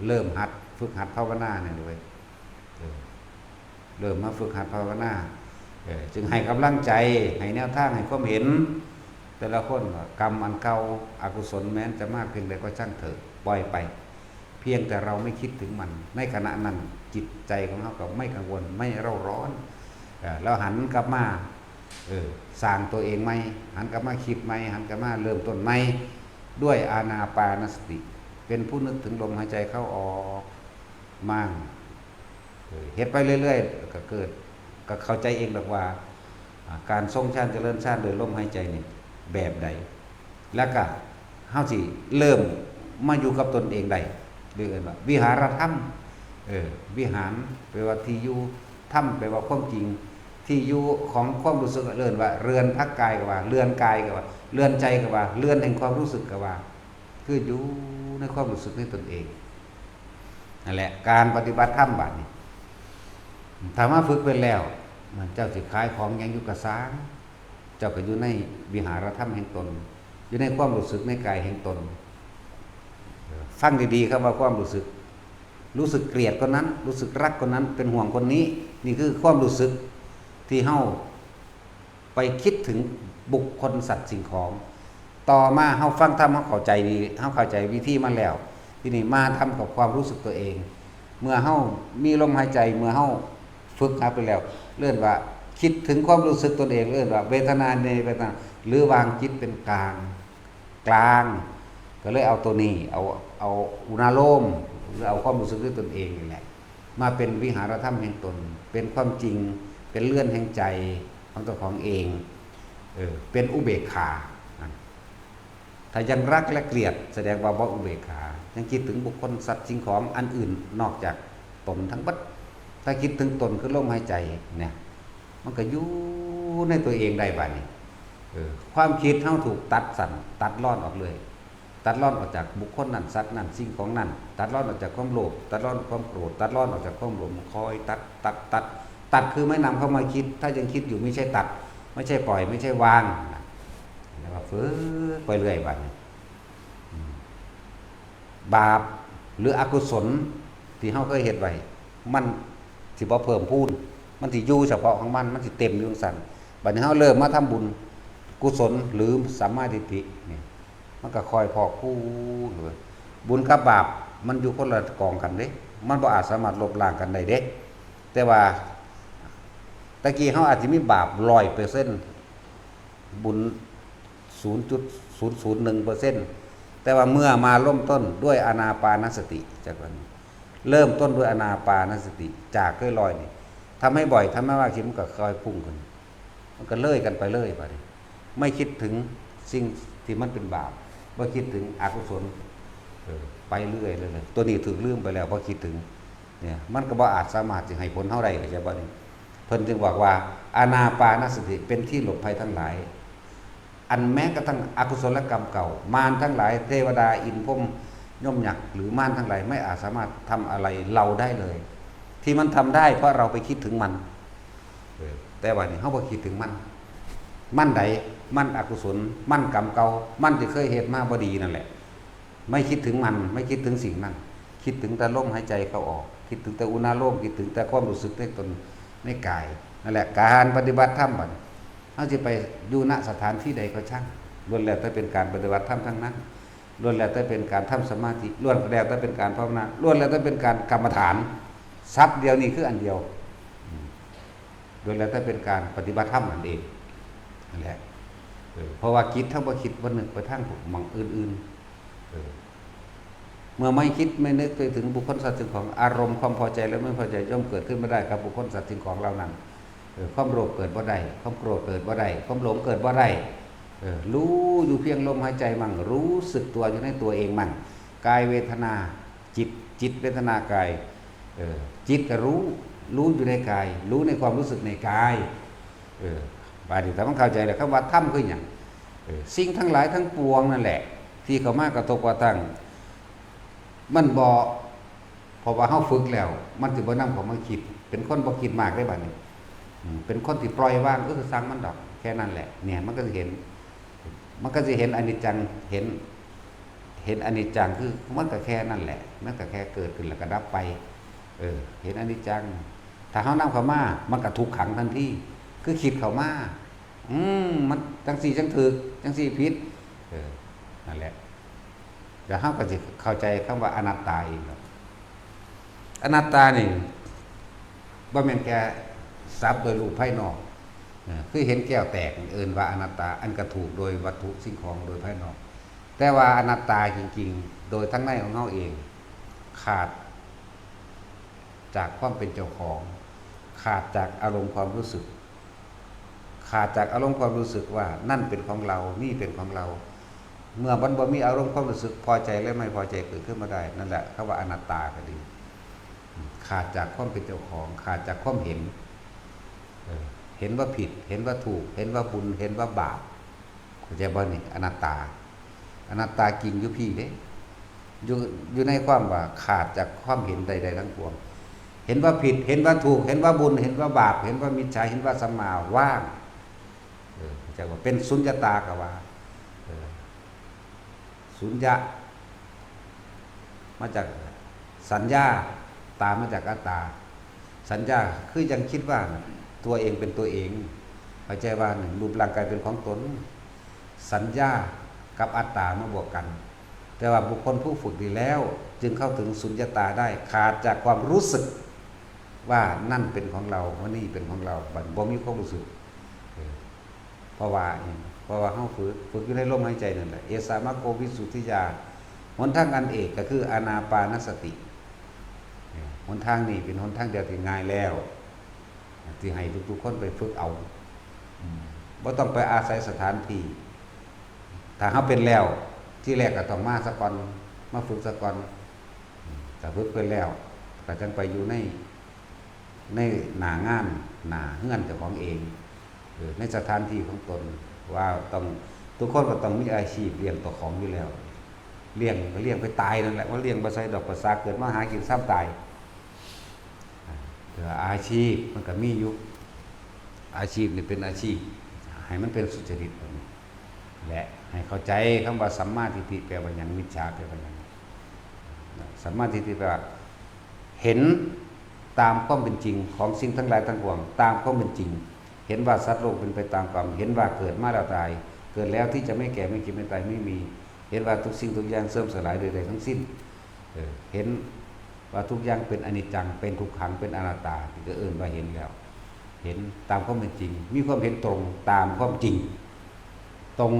เริ่มหัด ฝึกหัดภาวนาเนี่ยเว้ย เออ เริ่มมาฝึกหัดภาวนา เออ จึงให้กำลังใจ ให้แนวทาง ให้ความเห็น แต่ละคนว่ากรรมอันเก่า อกุศลแม้นจะมากเพียงใดก็ช่างเถอะ ปล่อยไป เพียงแต่เราไม่คิดถึงมัน ในขณะนั้นจิตใจของเราก็ไม่กังวล ไม่เร่าร้อน เออ แล้วหันกลับมา เออ สร้างตัวเองใหม่ หันกลับมาคิดใหม่ หันกลับมาเริ่มต้นใหม่ ด้วยอานาปานสติ เป็นผู้นึกถึงลมหายใจเข้าออกมั่ง เออ เฮ็ดไปเรื่อยๆ ก็เกิด ก็เข้าใจเองดอกว่า อ่า การทรงฌานเจริญฌานโดยลมหายใจนี่แบบใด แล้วก็เฮาสิเริ่มมาอยู่กับตนเองได้ เรียกว่าวิหารธรรม เออ วิหารแปลว่าที่อยู่ ธรรมแปลว่าความจริง ที่อยู่ของความรู้สึก เอิ้นว่าเรือนพักกายก็ว่า เรือนกายก็ว่า เรือนใจก็ว่า เรือนแห่งความรู้สึกก็ว่า คืออยู่ในความรู้สึกในตนเอง นั่นแหละ การปฏิบัติธรรมบัดนี้ ถ้ามาฝึกเป็นแล้ว เจ้าสิขายของหยังอยู่กะซ่าง เจ้าก็อยู่ในวิหารธรรมแห่งตน อยู่ในความรู้สึกในกายแห่งตน ฟังดีๆ ครับว่าความรู้สึก รู้สึกเกลียดคนนั้น รู้สึกรักคนนั้น เป็นห่วงคนนี้ นี่คือความรู้สึกที่เฮาไปคิดถึงบุคคลสัตว์สิ่งของ ต่อมาเฮาฟังธรรม เฮาเข้าใจดี เฮาเข้าใจวิธีมันแล้ว ทีนี้มาทำกับความรู้สึกตัวเอง เมื่อเฮามีลมหายใจ เมื่อเฮาฝึกหัดไปแล้ว เอิ้นว่าคิดถึงความรู้สึกตนเอง เอิ้นว่าเวทนาในเวทนา หรือวางจิตเป็นกลาง กลาง ก็เลยเอาตัวนี้ เอา เอาอุณาโลม หรือเอาความรู้สึกด้วยตนเองนี่แหละ มาเป็นวิหารธรรมแห่งตน เป็นความจริง เป็นเรือนแห่งใจของเจ้าของเอง เออ เป็นอุเบกขา อ่ะ ถ้ายังรักและเกลียด แสดงว่าบ่อุเบกขา ยังคิดถึงบุคคลสัตว์สิ่งของอันอื่นนอกจากตนทั้งหมด ถ้าคิดถึงตนคือลมหายใจเนี่ย มันก็อยู่ในตัวเองได้บัดนี้ เออ ความคิดเฮาถูกตัดสั้น ตัดรอนออกเลย ตัดรอนออกจากบุคคลนั้น สัตว์นั้น สิ่งของนั้น ตัดรอนออกจากความโลภ ตัดรอนความโกรธ ตัดรอนออกจากความหลง คอยตัด ตัด ตัด ตัดคือไม่นำเข้ามาคิด ถ้ายังคิดอยู่ไม่ใช่ตัด ไม่ใช่ปล่อย ไม่ใช่วางนะ ก็ฝึกไปเรื่อยบัดนี้ อืม บาปหรืออกุศลที่เฮาเคยเฮ็ดไว้ มันสิบ่เพิ่มพูน มันสิอยู่เฉพาะของมัน มันสิเต็มอยู่จั่งซั้น บัดนี้เฮาเริ่มมาทำบุญกุศลหรือสัมมาทิฏฐินี่ มันก็ค่อยพอกพูนเลย บุญกับบาปมันอยู่คนละกองกันเด้ มันบ่อาจสามารถลบล้างกันได้เด้ แต่ว่า ตะกี้เฮาอาจสิมีบาปร้อยเปอร์เซ็นต์ บุญ ศูนย์จุดศูนย์ศูนย์หนึ่งเปอร์เซ็นต์ แต่ว่าเมื่อมาเริ่มต้นด้วยอานาปานสติ จากวันนี้ เริ่มต้นด้วยอานาปานสติ จากร้อยๆ นี่ ทำให้บ่อย ทำให้มากขึ้น มันก็ค่อยพุ่งขึ้น มันก็เลยกันไปเลยบัดนี้ ไม่คิดถึงสิ่งที่มันเป็นบาป บ่คิดถึงอกุศล เออ ไปเรื่อยเลย ตัวนี้ถูกลืมไปแล้ว บ่คิดถึง เนี่ย มันก็บ่อาจสามารถสิให้ผลเฮาได้ เข้าใจบ่นี่ เพิ่นจึงบอกว่า อานาปานสติเป็นที่หลบภัยทั้งหลาย อันแม้กระทั่งอกุศลกรรมเก่า มารทั้งหลาย เทวดา อินทร์ พรหม ยมยักษ์ หรือมารทั้งหลาย ไม่อาจสามารถทำอะไรเราได้เลย ที่มันทำได้เพราะเราไปคิดถึงมัน เออ แต่ว่านี่เฮาบ่คิดถึงมัน มันใด มันอกุศล มันกรรมเก่า มันที่เคยเฮ็ดมาบ่ดีนั่นแหละ ไม่คิดถึงมัน ไม่คิดถึงสิ่งนั้น คิดถึงแต่ลมหายใจเข้าออก คิดถึงแต่อุณาโลม คิดถึงแต่ความรู้สึกในตน ในกาย นั่นแหละ การปฏิบัติธรรมบัดนี้ เฮาสิไปอยู่ณสถานที่ใดก็ช่าง ล้วนแล้วแต่เป็นการปฏิบัติธรรมทั้งนั้น ล้วนแล้วแต่เป็นการทำสมาธิ ล้วนแล้วแต่เป็นการภาวนา ล้วนแล้วแต่เป็นการกรรมฐาน ศัพท์เดียวนี้คืออันเดียว อืม ล้วนแล้วแต่เป็นการปฏิบัติธรรมนั่นเอง นั่นแหละ เออ เพราะว่าจิตเฮาบ่คิด บ่นึกไปทางหม่องอื่นๆ เออ เมื่อไม่คิดไม่นึกไปถึงบุคคลสัตว์สิ่งของ อารมณ์ความพอใจและไม่พอใจย่อมเกิดขึ้นไม่ได้กับบุคคลสัตว์สิ่งของเหล่านั้น เออ ความโลภเกิดบ่ได้ ความโกรธเกิดบ่ได้ ความหลงเกิดบ่ได้ เออ รู้อยู่เพียงลมหายใจมั่ง รู้สึกตัวอยู่ในตัวเองมั่ง กายเวทนา จิต จิตเวทนากาย เออ จิตก็รู้ รู้อยู่ในกาย รู้ในความรู้สึกในกาย เออ บาดนี้ถ้ามันเข้าใจแล้ว คำว่าธรรมคือหยัง เออ สิ่งทั้งหลายทั้งปวงนั่นแหละ ที่เข้ามากระทบกระทั่ง มันบ่ เพราะว่าเฮาฝึกแล้ว มันสิบ่นำเข้ามาคิด เป็นคนบ่คิดมากได้บัดนี้ อืม เป็นคนที่ปล่อยวาง เออ ช่างมันดอก แค่นั้นแหละ เนี่ย มันก็สิเห็น มันก็สิเห็นอนิจจัง เห็น เห็นอนิจจัง คือมันก็แค่นั้นแหละ มันก็แค่เกิดขึ้นแล้วก็ดับไป เออ เห็นอนิจจัง ถ้าเฮานำเข้ามา มันก็ถูกขังทันที คือคิดเข้ามา อืม มันจั่งซี้จั่งถูก จั่งซี้ผิด เออ นั่นแหละ แล้วเฮาก็สิเข้าใจคำว่าอนัตตาเองดอก อนัตตานี่ บ่แม่นแค่สักแต่โดยรูปภายนอก เออ คือเห็นแก้วแตก เอิ้นว่าอนัตตา อันก็ถูกโดยวัตถุสิ่งของโดยภายนอก แต่ว่าอนัตตาจริงๆ โดยทั้งในของเฮาเอง ขาดจากความเป็นเจ้าของ ขาดจากอารมณ์ความรู้สึก ขาดจากอารมณ์ความรู้สึกว่านั่นเป็นของเรา นี่เป็นของเรา เมื่อมันบ่มีอารมณ์ความรู้สึกพอใจและไม่พอใจเกิดขึ้นมาได้ นั่นแหละคำว่าอนัตตาก็ดี ขาดจากความเป็นเจ้าของ ขาดจากความเห็น เออ เห็นว่าผิด เห็นว่าถูก เห็นว่าบุญ เห็นว่าบาป เข้าใจบ่นี่ อนัตตา อนัตตาจริงอยู่พี้เด้ อยู่ อยู่ในความว่าขาดจากความเห็นใดๆทั้งปวง เห็นว่าผิด เห็นว่าถูก เห็นว่าบุญ เห็นว่าบาป เห็นว่ามิจฉา เห็นว่าสัมมา ว่าง เออ เข้าใจบ่ เป็นสุญญตาก็ว่า เออ สุญญะ มาจากสัญญา ตามาจากอัตตา สัญญาคือยังคิดว่าตัวเองเป็นตัวเอง เข้าใจว่าหนึ่ง รูปร่างกายเป็นของตน สัญญากับอัตตามาบวกกัน แต่ว่าบุคคลผู้ฝึกดีแล้ว จึงเข้าถึงสุญญตาได้ ขาดจากความรู้สึกว่านั่นเป็นของเรา ว่านี่เป็นของเรา บ่ บ่มีความรู้สึก เออ เพราะว่าอิหยัง เพราะว่าเฮาฝึก ฝึกอยู่ในลมหายใจนั่นแหละ เอสามัคโควิสุทธิยา หนทางอันเอกก็คืออานาปานสติ เออ หนทางนี้เป็นหนทางเดียวที่ง่ายแล้ว ที่ให้ทุกๆคนไปฝึกเอา อืม บ่ต้องไปอาศัยสถานที่ ถ้าเฮาเป็นแล้ว ทีแรกก็ต้องมาซะก่อน มาฝึกซะก่อน อืม ถ้าฝึกเป็นแล้ว ก็จั่งไปอยู่ใน ในหน้างาน หน้าเฮือนเจ้าของเอง เออ ในสถานที่ของตน ว่าต้อง ทุกคนก็ต้องมีอาชีพเลี้ยงเจ้าของอยู่แล้ว เลี้ยงก็เลี้ยงไปตายนั่นแหละ ว่าเลี้ยงบ่ใส่ดอก ภาษาเกิดมาหากินซ้ำตาย แต่ว่าอาชีพมันก็มีอยู่ อาชีพนี่เป็นอาชีพ ให้มันเป็นสุจริต บัดนี้ และให้เข้าใจคำว่าสัมมาทิฏฐิแปลว่าหยัง มิจฉาแปลว่าหยัง สัมมาทิฏฐิแปลว่า เห็นตามความเป็นจริงของสิ่งทั้งหลายทั้งปวง ตามความเป็นจริง เห็นว่าสัตว์โลกเป็นไปตามกรรม เห็นว่าเกิดมาแล้วตาย เกิดแล้วที่จะไม่แก่ไม่เจ็บไม่ตายไม่มี เห็นว่าทุกสิ่งทุกอย่างเสื่อมสลายโดยใดทั้งสิ้น เออ เห็นว่าทุกอย่างเป็นอนิจจัง เป็นทุกขัง เป็นอนัตตา ที่ก็เอิ้นว่าเห็นแล้ว เห็นตามความเป็นจริง มีความเห็นตรงตามความจริง ตรง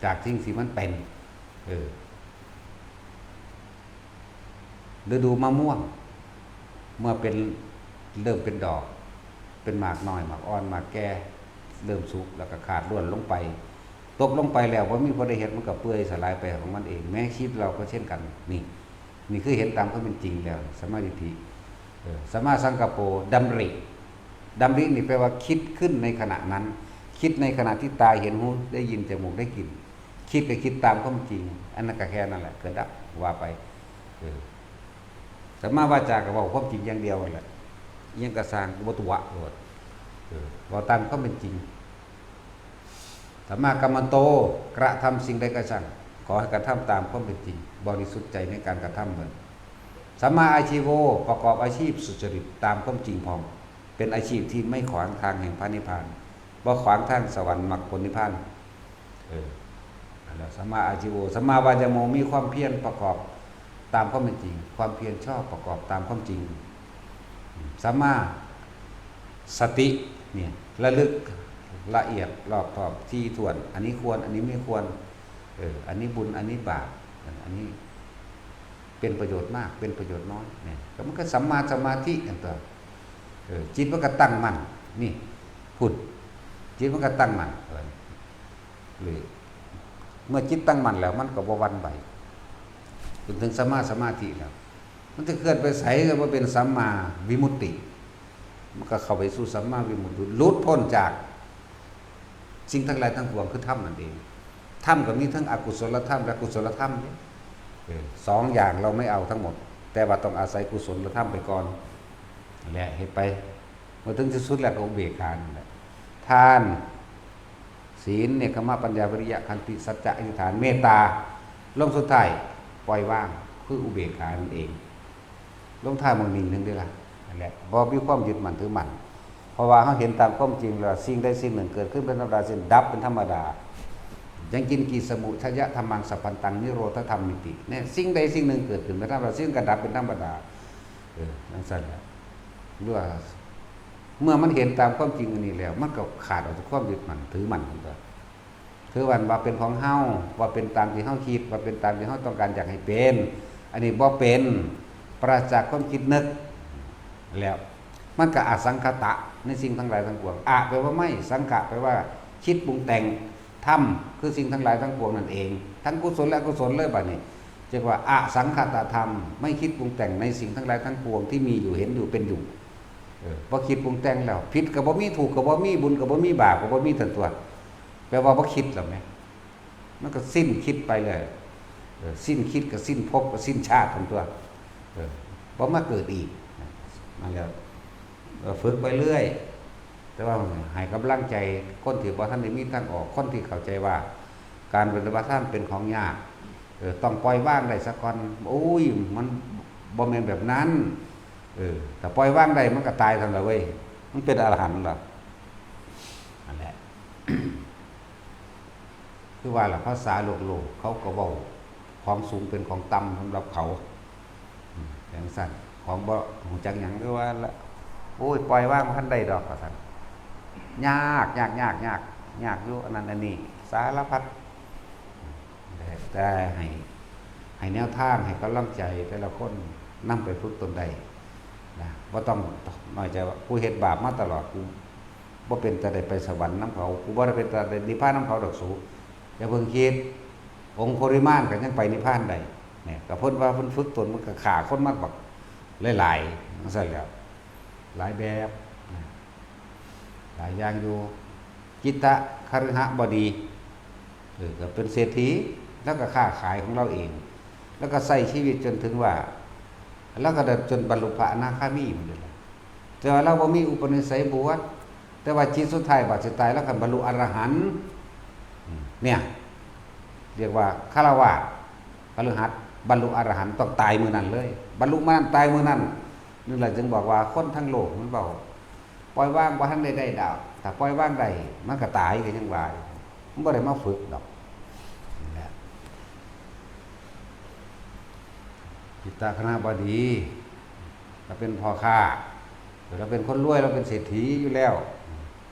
จากสิ่งที่มันเป็น เออ ฤดูมะม่วง เมื่อเป็น เริ่มเป็นดอก เป็นหมากน้อย หมากอ่อน หมากแก่ เริ่มสุก แล้วก็ขาดร่วนลงไป ตกลงไปแล้ว บ่มีผู้ใดเฮ็ด มันก็เปื่อยสลายไปของมันเอง แม้ชีวิตเราก็เช่นกัน นี่ นี่คือเห็นตามความเป็นจริงแล้ว สัมมาทิฏฐิ เออ สัมมาสังกัปโป ดำริ ดำรินี่แปลว่าคิดขึ้นในขณะนั้น คิดในขณะที่ตาเห็น หูได้ยิน จมูกได้กลิ่น คิดก็คิดตามความจริง อันนั้นก็แค่นั้นแหละ เกิดดับว่าไป เออ สัมมาวาจาก็เว้าความจริงอย่างเดียวนั่นแหละ อิหยังก็ซ่าง บ่ตัวโลด เออ เว้าตามความเป็นจริง สัมมากัมมันโต กระทำสิ่งใดก็ช่าง ขอให้กระทำตามความเป็นจริง บริสุทธิ์ใจในการกระทำมัน สัมมาอาชีโว ประกอบอาชีพสุจริตตามความจริงพร้อม เป็นอาชีพที่ไม่ขวางทางแห่งพระนิพพาน บ่ขวางทางสวรรค์มรรคผลนิพพาน เออ แล้วสัมมาอาชีโว สัมมาวายาโม มีความเพียรประกอบตามความเป็นจริง ความเพียรชอบประกอบตามความจริง สัมมาสติ เนี่ย ระลึกละเอียดรอบคอบ ถี่ถ้วน อันนี้ควร อันนี้ไม่ควร เออ อันนี้บุญ อันนี้บาป อันนี้เป็นประโยชน์มาก เป็นประโยชน์น้อย เนี่ย ก็มันก็สัมมาสมาธิอันตัว เออ จิตมันก็ตั้งมั่น นี่ พุทธ จิตมันก็ตั้งมั่น เออ หรือ เมื่อจิตตั้งมั่นแล้ว มันก็บ่หวั่นไหว จนถึงสัมมาสมาธิแล้ว มันจะเคลื่อนไปไสก็บ่เป็นสัมมาวิมุตติ มันก็เข้าไปสู่สัมมาวิมุตติ หลุดพ้นจากสิ่งทั้งหลายทั้งปวง คือธรรมนั่นเอง ธรรมก็มีทั้งอกุศลธรรมและกุศลธรรมเนี่ย เออ สองอย่างเราไม่เอาทั้งหมด แต่ว่าต้องอาศัยกุศลธรรมไปก่อน และเฮ็ดไป เมื่อถึงที่สุดแล้วก็อุเบกขานั่นแหละ ทาน ศีล เนกขัมมะ ปัญญา วิริยะ ขันติ สัจจะ อธิษฐาน เมตตา ลงสุดท้าย ปล่อยวาง คืออุเบกขานั่นเอง ลงท้ายมันนิ่งหนึ่งเด้อล่ะ นั่นแหละ บ่มีความยึดมั่นถือมั่น เพราะว่าเราเห็นตามความจริงแล้ว สิ่งใดสิ่งหนึ่งเกิดขึ้นเป็นธรรมดา สิ้นดับเป็นธรรมดา ยังกินกิสมุทยธรรมัง สัพพันตัง นิโรธธรรมมิติ เนี่ย สิ่งใดสิ่งหนึ่งเกิดขึ้นเป็นธรรมดา สิ่งก็ดับเป็นธรรมดา เออ นั่นสั่นแหละ หรือว่า เมื่อมันเห็นตามความจริงอันนี้แล้ว มันก็ขาดออกจากความยึดมั่นถือมั่นนั่นตัว ถือว่า ว่าเป็นของเฮา ว่าเป็นตามที่เฮาคิด ว่าเป็นตามที่เฮาต้องการอยากให้เป็น อันนี้บ่เป็น ปราศจากความคิดนึก แล้ว มันก็อสังคตะในสิ่งทั้งหลายทั้งปวง อะ แปลว่าไม่ สังขะ แปลว่าคิดปรุงแต่ง ธรรม คือสิ่งทั้งหลายทั้งปวงนั่นเอง ทั้งกุศลและอกุศลเลยบัดนี้ เรียกว่าอสังคตธรรม ไม่คิดปรุงแต่งในสิ่งทั้งหลายทั้งปวงที่มีอยู่ เห็นอยู่ เป็นอยู่ เออ บ่คิดปรุงแต่งแล้ว ผิดก็บ่มี ถูกก็บ่มี บุญก็บ่มี บาปก็บ่มี ทันตัว แปลว่าบ่คิดแล้วแหม มันก็สิ้นคิดไปเลย เออ สิ้นคิดก็สิ้นภพก็สิ้นชาติ ทันตัว เออ บ่มาเกิดอีก นั่นแหละ เออ ฝึกไปเรื่อย แต่ว่าให้กำลังใจคนที่บ่ทันได้มีทางออก คนที่เข้าใจว่าการปฏิบัติธรรมเป็นของยาก เออ ต้องปล่อยวางได้ซะก่อน โอ้ย มันบ่แม่นแบบนั้น เออ ถ้าปล่อยวางได้มันก็ตายซั่นล่ะเว้ย มันเป็นอรหันต์ล่ะ นั่นแหละ คือว่าล่ะ ภาษาโลกๆ เขาก็เว้า ของสูงเป็นของต่ำสำหรับเขา อืม จั่งซั่น ของบ่ฮู้จักหยังคือว่าละ โอ้ย ปล่อยวางบ่ทันได้ดอก ว่าซั่น ยาก ยาก ยาก ยาก ยากอยู่ อันนั้นอันนี้ สารพัด แต่ให้ ให้แนวทาง ให้กำลังใจแต่ละคนนำไปฝึกตนได้นะ บ่ต้องน้อยใจว่า กูเฮ็ดบาปมาตลอด กูบ่เป็นตาได้ไปสวรรค์นำเขา กูบ่ได้เป็นตาได้นิพพานนำเขาดอกสู อย่าเพิ่งคิด องคุริมานก็ยังไปนิพพานได้ เนี่ย ก็เพิ่นว่าเพิ่นฝึกตน มันก็ฆ่าคนมาบักหลายๆ จั่งซั่นแหล้ว หลายแบบนะ หลายอย่างอยู่ จิตตะคฤหบดี เออ ก็เป็นเศรษฐี แล้วก็ค้าขายของเราเอง แล้วก็ใช้ชีวิตจนถึงว่า แล้วก็ได้จนบรรลุพระอนาคามีหมดเลยล่ะ แต่ว่าเราบ่มีอุปนิสัยบวช แต่ว่าจิตสุดท้ายบาดสิตาย แล้วก็บรรลุอรหันต์ อืมเนี่ย เรียกว่าฆราวาส คฤหัสถ์ บรรลุอรหันต์ต้องตายมื้อนั้นเลย บรรลุมื้อนั้นตายมื้อนั้น นั่นแหละจึงบอกว่าคนทั้งโลกมันเว้า ปล่อยวางบ่ทันได้ได้ดอก ถ้าปล่อยวางได้ มันก็ตายก็ยังว่าอยู่ มันบ่ได้มาฝึกดอก นั่นแหละ จิตตคหบดี เราเป็นพ่อค้า เราเป็นคนรวย เราเป็นเศรษฐีอยู่แล้ว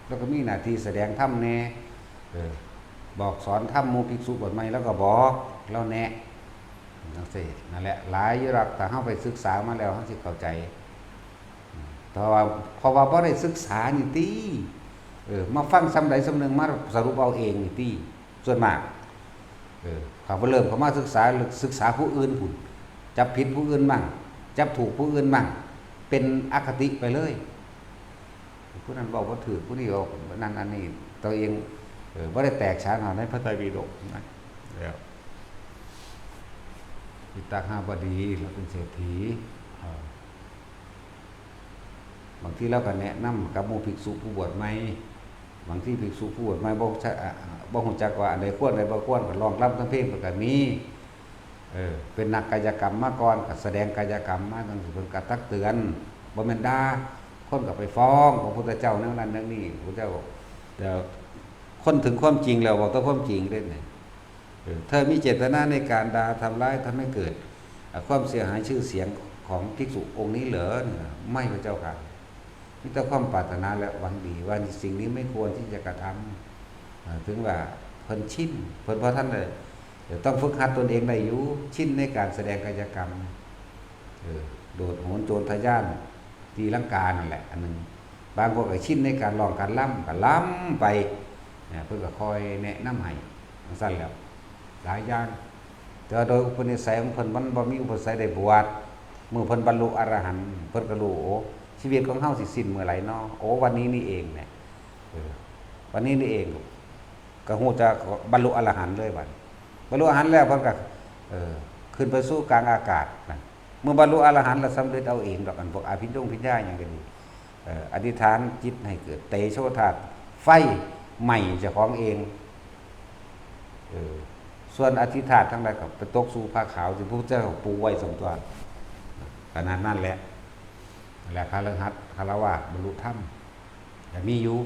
เราก็มีหน้าที่แสดงธรรมแน่ เออ บอกสอนธรรมหมู่ภิกษุบวชใหม่ แล้วก็บอก แล้วแนะ จังซี่ นั่นแหละ หลายอยู่ดอก ถ้าเฮาไปศึกษามาแล้ว เฮาสิเข้าใจ เพราะว่า เพราะว่าบ่ได้ศึกษานี่ติ เออ มาฟังส่ำใดส่ำหนึ่ง มาสรุปเอาเองนี่ติ ส่วนมาก เออ เขาบ่เริ่มเข้ามาศึกษา ศึกษาผู้อื่นพุ้น จับผิดผู้อื่นมั่ง จับถูกผู้อื่นมั่ง เป็นอคติไปเลย ผู้นั้นเว้าบ่ถูก ผู้นี้เว้านั่นอันนี้ ตัวเอง เออ บ่ได้แตกฉานหาในพระไตรปิฎกนะ แล้ว จิตตคหบดี เราเป็นเศรษฐี เออ บางทีเราก็แนะนำกับหมู่ภิกษุผู้บวชใหม่ บางทีภิกษุผู้บวชใหม่บ่รู้จัก อ่า บ่รู้จักว่าอันใดควร อันใดบ่ควร ก็ร้องรำทำเพลงเพิ่นก็มี เออ เป็นนักกายกรรมมาก่อน ก็แสดงกายกรรมมาจังซี้ เพิ่นก็ตักเตือน บ่แม่นด่า คนก็ไปฟ้องพระพุทธเจ้าแนวนั้นแนวนี้ พระพุทธเจ้า แต่คนถึงความจริงแล้ว บอกแต่ความจริงเด้เนี่ย เออ เธอมีเจตนาในการด่าทำร้าย ทำให้เกิด อ่ะ ความเสียหายชื่อเสียงของภิกษุองค์นี้เหรอเนี่ย ไม่ พระเจ้าค่ะ มีแต่ความปรารถนาและหวังดีว่าสิ่งนี้ไม่ควรที่จะกระทำ อ่า ถึงว่าเพิ่นชิน เพิ่นบ่ทันได้ เดี๋ยวต้องฝึกหัดตนเองได้อยู่ ชินในการแสดงกายกรรม เออ โดดโหนโจรทะยาน ตีลังกานั่นแหละ อันหนึ่ง บางคนก็ชินในการร้องการรำ ก็รำไป เนี่ย เพิ่นก็คอยแนะนำให้ จังซั่นแหล้ว หลายอย่าง แต่ว่าโดยอุปนิสัยของเพิ่น มันบ่มีอุปนิสัยได้บวช มื้อเพิ่นบรรลุอรหันต์ เพิ่นก็รู้ โอ้ ชีวิตของเฮาสิสิ้นมื้อใดน้อ โอ้ วันนี้นี่เองเนี่ย เออ วันนี้นี่เอง ก็ฮู้จักบรรลุอรหันต์เลยบัด บรรลุอรหันต์แล้วเพิ่นก็ เออ ขึ้นไปสู่กลางอากาศนะ เมื่อบรรลุอรหันต์แล้วสำเร็จเอาเองดอก อันพวกอภิญญงภิญญาหยังก็ดี เอ่อ อธิษฐานจิตให้เกิดเตโชธาตุ ไฟไหม้เจ้าของเอง เออ ส่วนอธิธาตุทั้งหลายก็ไปตกสู่ผ้าขาวที่พระพุทธเจ้าปูไว้สองตัว ขนาดนั้นแหละ นั่นแหละ คฤหัสถ์ ฆราวาสถ์ บรรลุธรรม แต่มีอยู่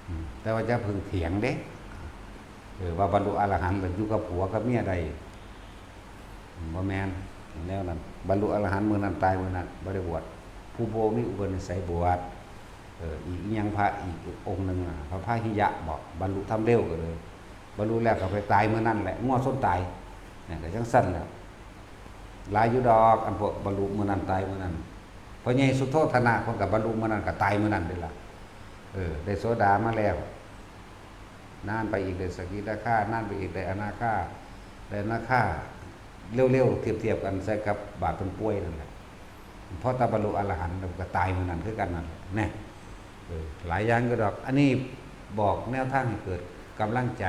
อืม แต่ว่าอย่าเพิ่งเถียงเด้ เออ ว่าบรรลุอรหันต์แล้วอยู่กับผัวกับเมียได้ บ่แม่น แนวนั้น บรรลุอรหันต์มื้อนั้นตายมื้อนั้น บ่ได้บวช ผู้บ่มีอุปนิสัยบวช เออ อีกอิหยังพระอีกองค์หนึ่งอะ พระพาหิยะบอก บรรลุธรรมเร็วก็เลย บรรลุแล้วก็ไปตายมื้อนั้นแหละ งัวชนตาย เนี่ย ก็จังซั่นแหละ หลายอยู่ดอก อันพวกบรรลุมื้อนั้นตายมื้อนั้น พ่อใหญ่สุโธธนะเพิ่นก็บรรลุมื้อนั้นก็ตายมื้อนั้นเด้ล่ะ เออ ได้โสดามาแล้ว นานไปอีกได้สกิทาคา นานไปอีกได้อนาคา ได้อนาคา เร็วๆ เทียบๆ กันใส่กับบาดเพิ่นป่วยนั่นแหละ พอแต่บรรลุอรหันต์แล้วก็ตายมื้อนั้นคือกันนั่นแหละ แน่ เออ หลายอย่างอยู่ดอก อันนี้บอกแนวทางให้เกิดกำลังใจ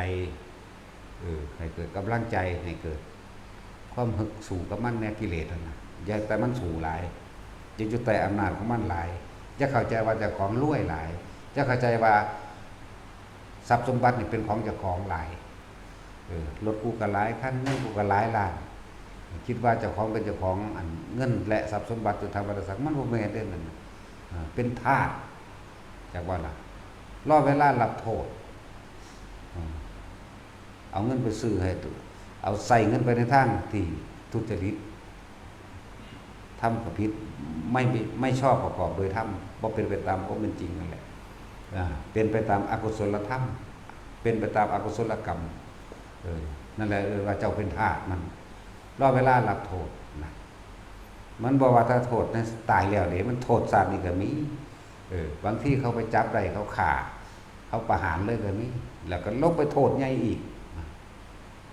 เออ ให้เกิดกำลังใจ ให้เกิดความฮึกสู้กับมันแน่ กิเลสนั่นน่ะ อย่าแต่มันสู้หลาย อย่าอยู่ใต้อำนาจของมันหลาย อย่าเข้าใจว่าเจ้าของรวยหลาย อย่าเข้าใจว่าทรัพย์สมบัตินี่เป็นของเจ้าของหลาย เออ รถกูก็หลายคัน เงินกูก็หลายล้าน คิดว่าเจ้าของเป็นเจ้าของอันเงินและทรัพย์สมบัติอยู่ทางวัฏฏะสัง มันบ่แม่นเด้นั่นน่ะ อ่า เป็นทาส จักว่าล่ะ รอเวลารับโทษ อ่า เอาเงินไปซื้อให้ตัว เอาใส่เงินไปในทางที่ทุจริต ทำก็ผิด ไม่ ไม่ชอบประกอบโดยธรรม บ่เป็นไปตามความเป็นจริงนั่นแหละ อ่า เป็นไปตามอกุศลธรรม เป็นไปตามอกุศลกรรม เออ นั่นแหละเอิ้นว่าเจ้าเป็นทาสมัน รอเวลารับโทษนะ มันบ่ว่าแต่โทษนะ ตายแล้วเด้ มันโทษชาตินี้ก็มี เออ บางทีเขาไปจับได้ เขาฆ่า เขาประหารเลยก็มี แล้วก็ลงไปโทษใหญ่อีก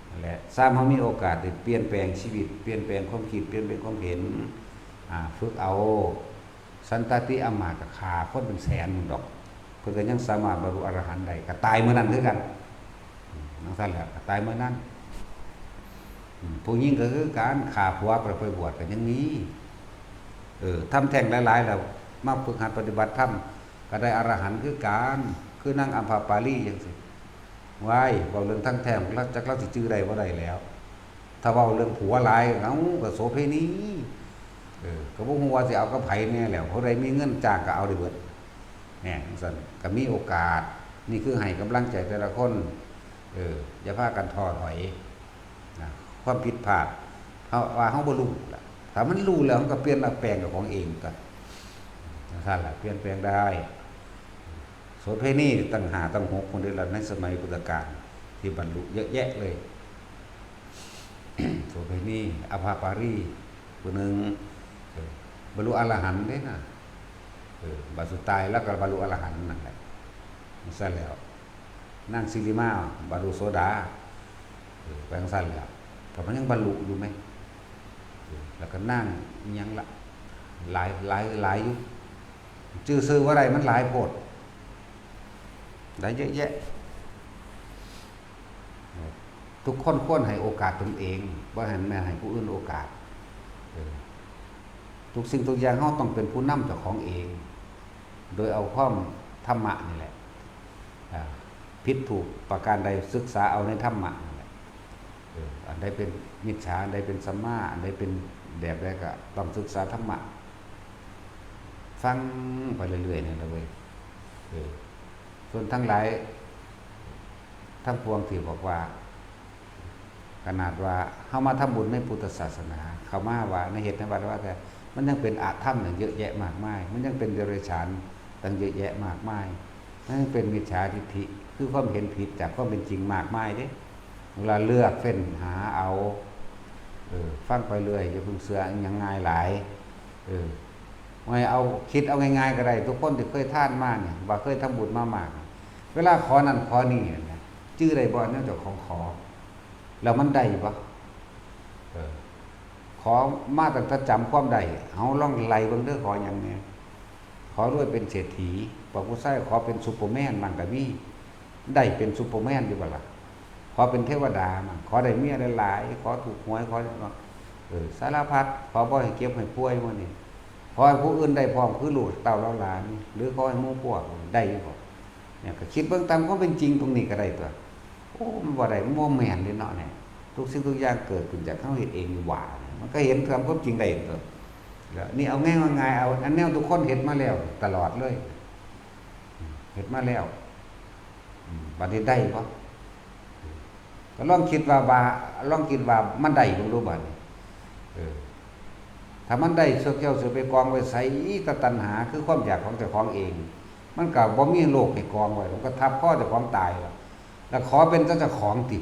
นั่นแหละ ซ้ำเฮามีโอกาสได้เปลี่ยนแปลงชีวิต เปลี่ยนแปลงความคิด เปลี่ยนแปลงความเห็น อ่า ฝึกเอา สันตติอำมาตย์ก็ฆ่าคนเป็นแสนหนึ่งดอก เพิ่นก็ยังสามารถบรรลุอรหันต์ได้ ก็ตายมื้อนั้นคือกัน อืม จังซั่นแหละ ก็ตายมื้อนั้น อืม ผู้หญิงก็คือกัน ฆ่าผัวไป ไปบวชก็ยังมี เออ ทำแท้งหลายๆ แล้ว มาฝึกหัดปฏิบัติธรรม ก็ได้อรหันต์คือกัน คือนางอัมพปาลีจังซี้ ว้าย เว้าเรื่องทางแท้ จักลาวสิจื่อได้บ่ได้แล้ว ถ้าเว้าเรื่องผัวหลาย เอ้า ก็โสเภณี เออ ก็บ่ฮู้ว่าสิเอากับไผแน่แล้ว ผู้ใดมีเงินจ้างก็เอาได้เบิด แหม จั่งซั้น ก็มีโอกาส นี่คือให้กำลังใจแต่ละคน เออ อย่าพากันท้อถอย นะ ความผิดพลาด เฮาว่าเฮาบ่รู้ล่ะ ถ้ามันรู้แล้ว มันก็เปลี่ยนแปลงกับของเองก็ จั่งซั้นล่ะ เปลี่ยนแปลงได้ โสเภณีตั้งห้าตั้งหกคนเด้อล่ะ ในสมัยพุทธกาล ที่บรรลุเยอะแยะเลย โสเภณี อภปารี ผู้หนึ่ง เออ บรรลุอรหันต์เด้นะ เออ บัดสุดท้ายแล้วก็บรรลุอรหันต์นั่นแหละ จั่งซั้นแล้ว นางสิริมา บรรลุโสดา เออ ไปจั่งซั้นแล้ว แต่มันยังบรรลุอยู่ไหม เออ แล้วก็นางอิหยังละ หลาย หลาย หลายอยู่ จื่อชื่อบ่ได้ มันหลายโพด ได้เยอะแยะ ทุกคนควรให้โอกาสตนเอง บ่ให้แม่นให้ผู้อื่นโอกาส เออ ทุกสิ่งทุกอย่างเราต้องเป็นผู้นำเจ้าของเอง โดยเอาความธรรมะนี่แหละ อ่า ผิดถูกประการใดศึกษาเอาในธรรมะนั่นแหละ เออ อันใดเป็นมิจฉา อันใดเป็นสัมมา อันใดเป็นแบบใดก็ต้องศึกษาธรรมะ ฟังไปเรื่อยๆนั่นแหละเว้ย เออ ส่วนทั้งหลาย ทั้งปวงที่บอกว่า ขนาดว่าเฮามาทำบุญในพุทธศาสนา เข้ามาว่าในเหตุในวัดว่า แต่มันยังเป็นอธรรมเนี่ยเยอะแยะมากมาย มันยังเป็นเดรัจฉานตั้งเยอะแยะมากมาย มันยังเป็นมิจฉาทิฏฐิ คือความเห็นผิดจากความเป็นจริงมากมายเด้ เวลาเลือกเฟ้นหาเอา เออ ฟังไปเรื่อย อย่าเพิ่งเชื่ออิหยังง่ายหลาย เออ ไม่เอา คิดเอาง่ายๆก็ได้ ทุกคนที่เคยทานมาเนี่ย ว่าเคยทำบุญมามาก เวลาขอนั่นขอนี่นะ จื่อได้บ่ แนวเจ้าของขอ แล้วมันได้บ่ เออ ขอมาตั้งแต่จำความได้ เอาลองไล่เบิ่งเด้อ ขอหยังแหน่ ขอรวยเป็นเศรษฐี พวกผู้ชายขอเป็นซูเปอร์แมนมั่งก็มี ได้เป็นซูเปอร์แมนอยู่บ่ล่ะ ขอเป็นเทวดามั่ง ขอได้เมียหลายๆ ขอถูกหวย ขอหยังเนาะ เออ สารพัด ขอบ่ให้เจ็บให้ป่วยหมู่นี้ ขอให้ผู้อื่นได้พร้อมคือลูกเต้าเหล่าหลาน หรือขอให้หมู่พวกได้อยู่บ่ เนี่ย ก็คิดเบิ่งตามความเป็นจริงตรงนี้ก็ได้ตั๊ว โอ้ มันบ่ได้ มันบ่แม่นเด้เนาะเนี่ย ทุกสิ่งทุกอย่างเกิดขึ้นจากเฮาเฮ็ดเองนี่หว่าเนี่ย มันก็เห็นตามความจริงได้ตั๊ว แล้วนี่เอาง่ายว่าง่าย เอาอันแนวทุกคนเฮ็ดมาแล้วตลอดเลย เฮ็ดมาแล้ว อืม บัดนี้ได้บ่ ก็ลองคิดว่า ว่า ลองคิดว่ามันได้เบิ่งดูบัดนี้ เออ ถ้ามันได้ เจ้าสิไปกองไว้ไส อีตาตัณหา คือความอยากของเจ้าของเอง มันก็บ่มีโลกให้กองไว้ มันก็ทับคอเจ้าของตายแล้ว แล้วขอเป็นเจ้าของติ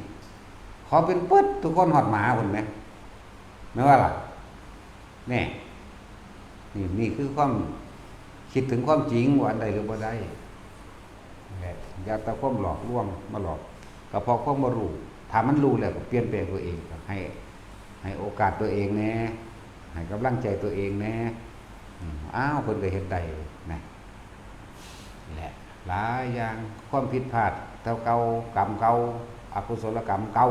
ขอเป็นเบิดทุกคน ฮอดหมาพุ้นแหม แม่นว่าล่ะ แน่ นี่ นี่คือความคิดถึงความจริงว่าอันใดหรือบ่ได้ นั่นแหละ อย่าแต่ความหลอกลวงมาหลอก ก็เพราะความบ่รู้ ถ้ามันรู้แล้วก็เปลี่ยนแปลงตัวเอง ก็ให้ ให้โอกาสตัวเองแหน่ ให้กำลังใจตัวเองแหน่ อืม อ้าว เพิ่นก็เฮ็ดได้นะ นี่แหละ หลายอย่าง ความผิดพลาดเท่าเก่า กรรมเก่า อกุศลกรรมเก่า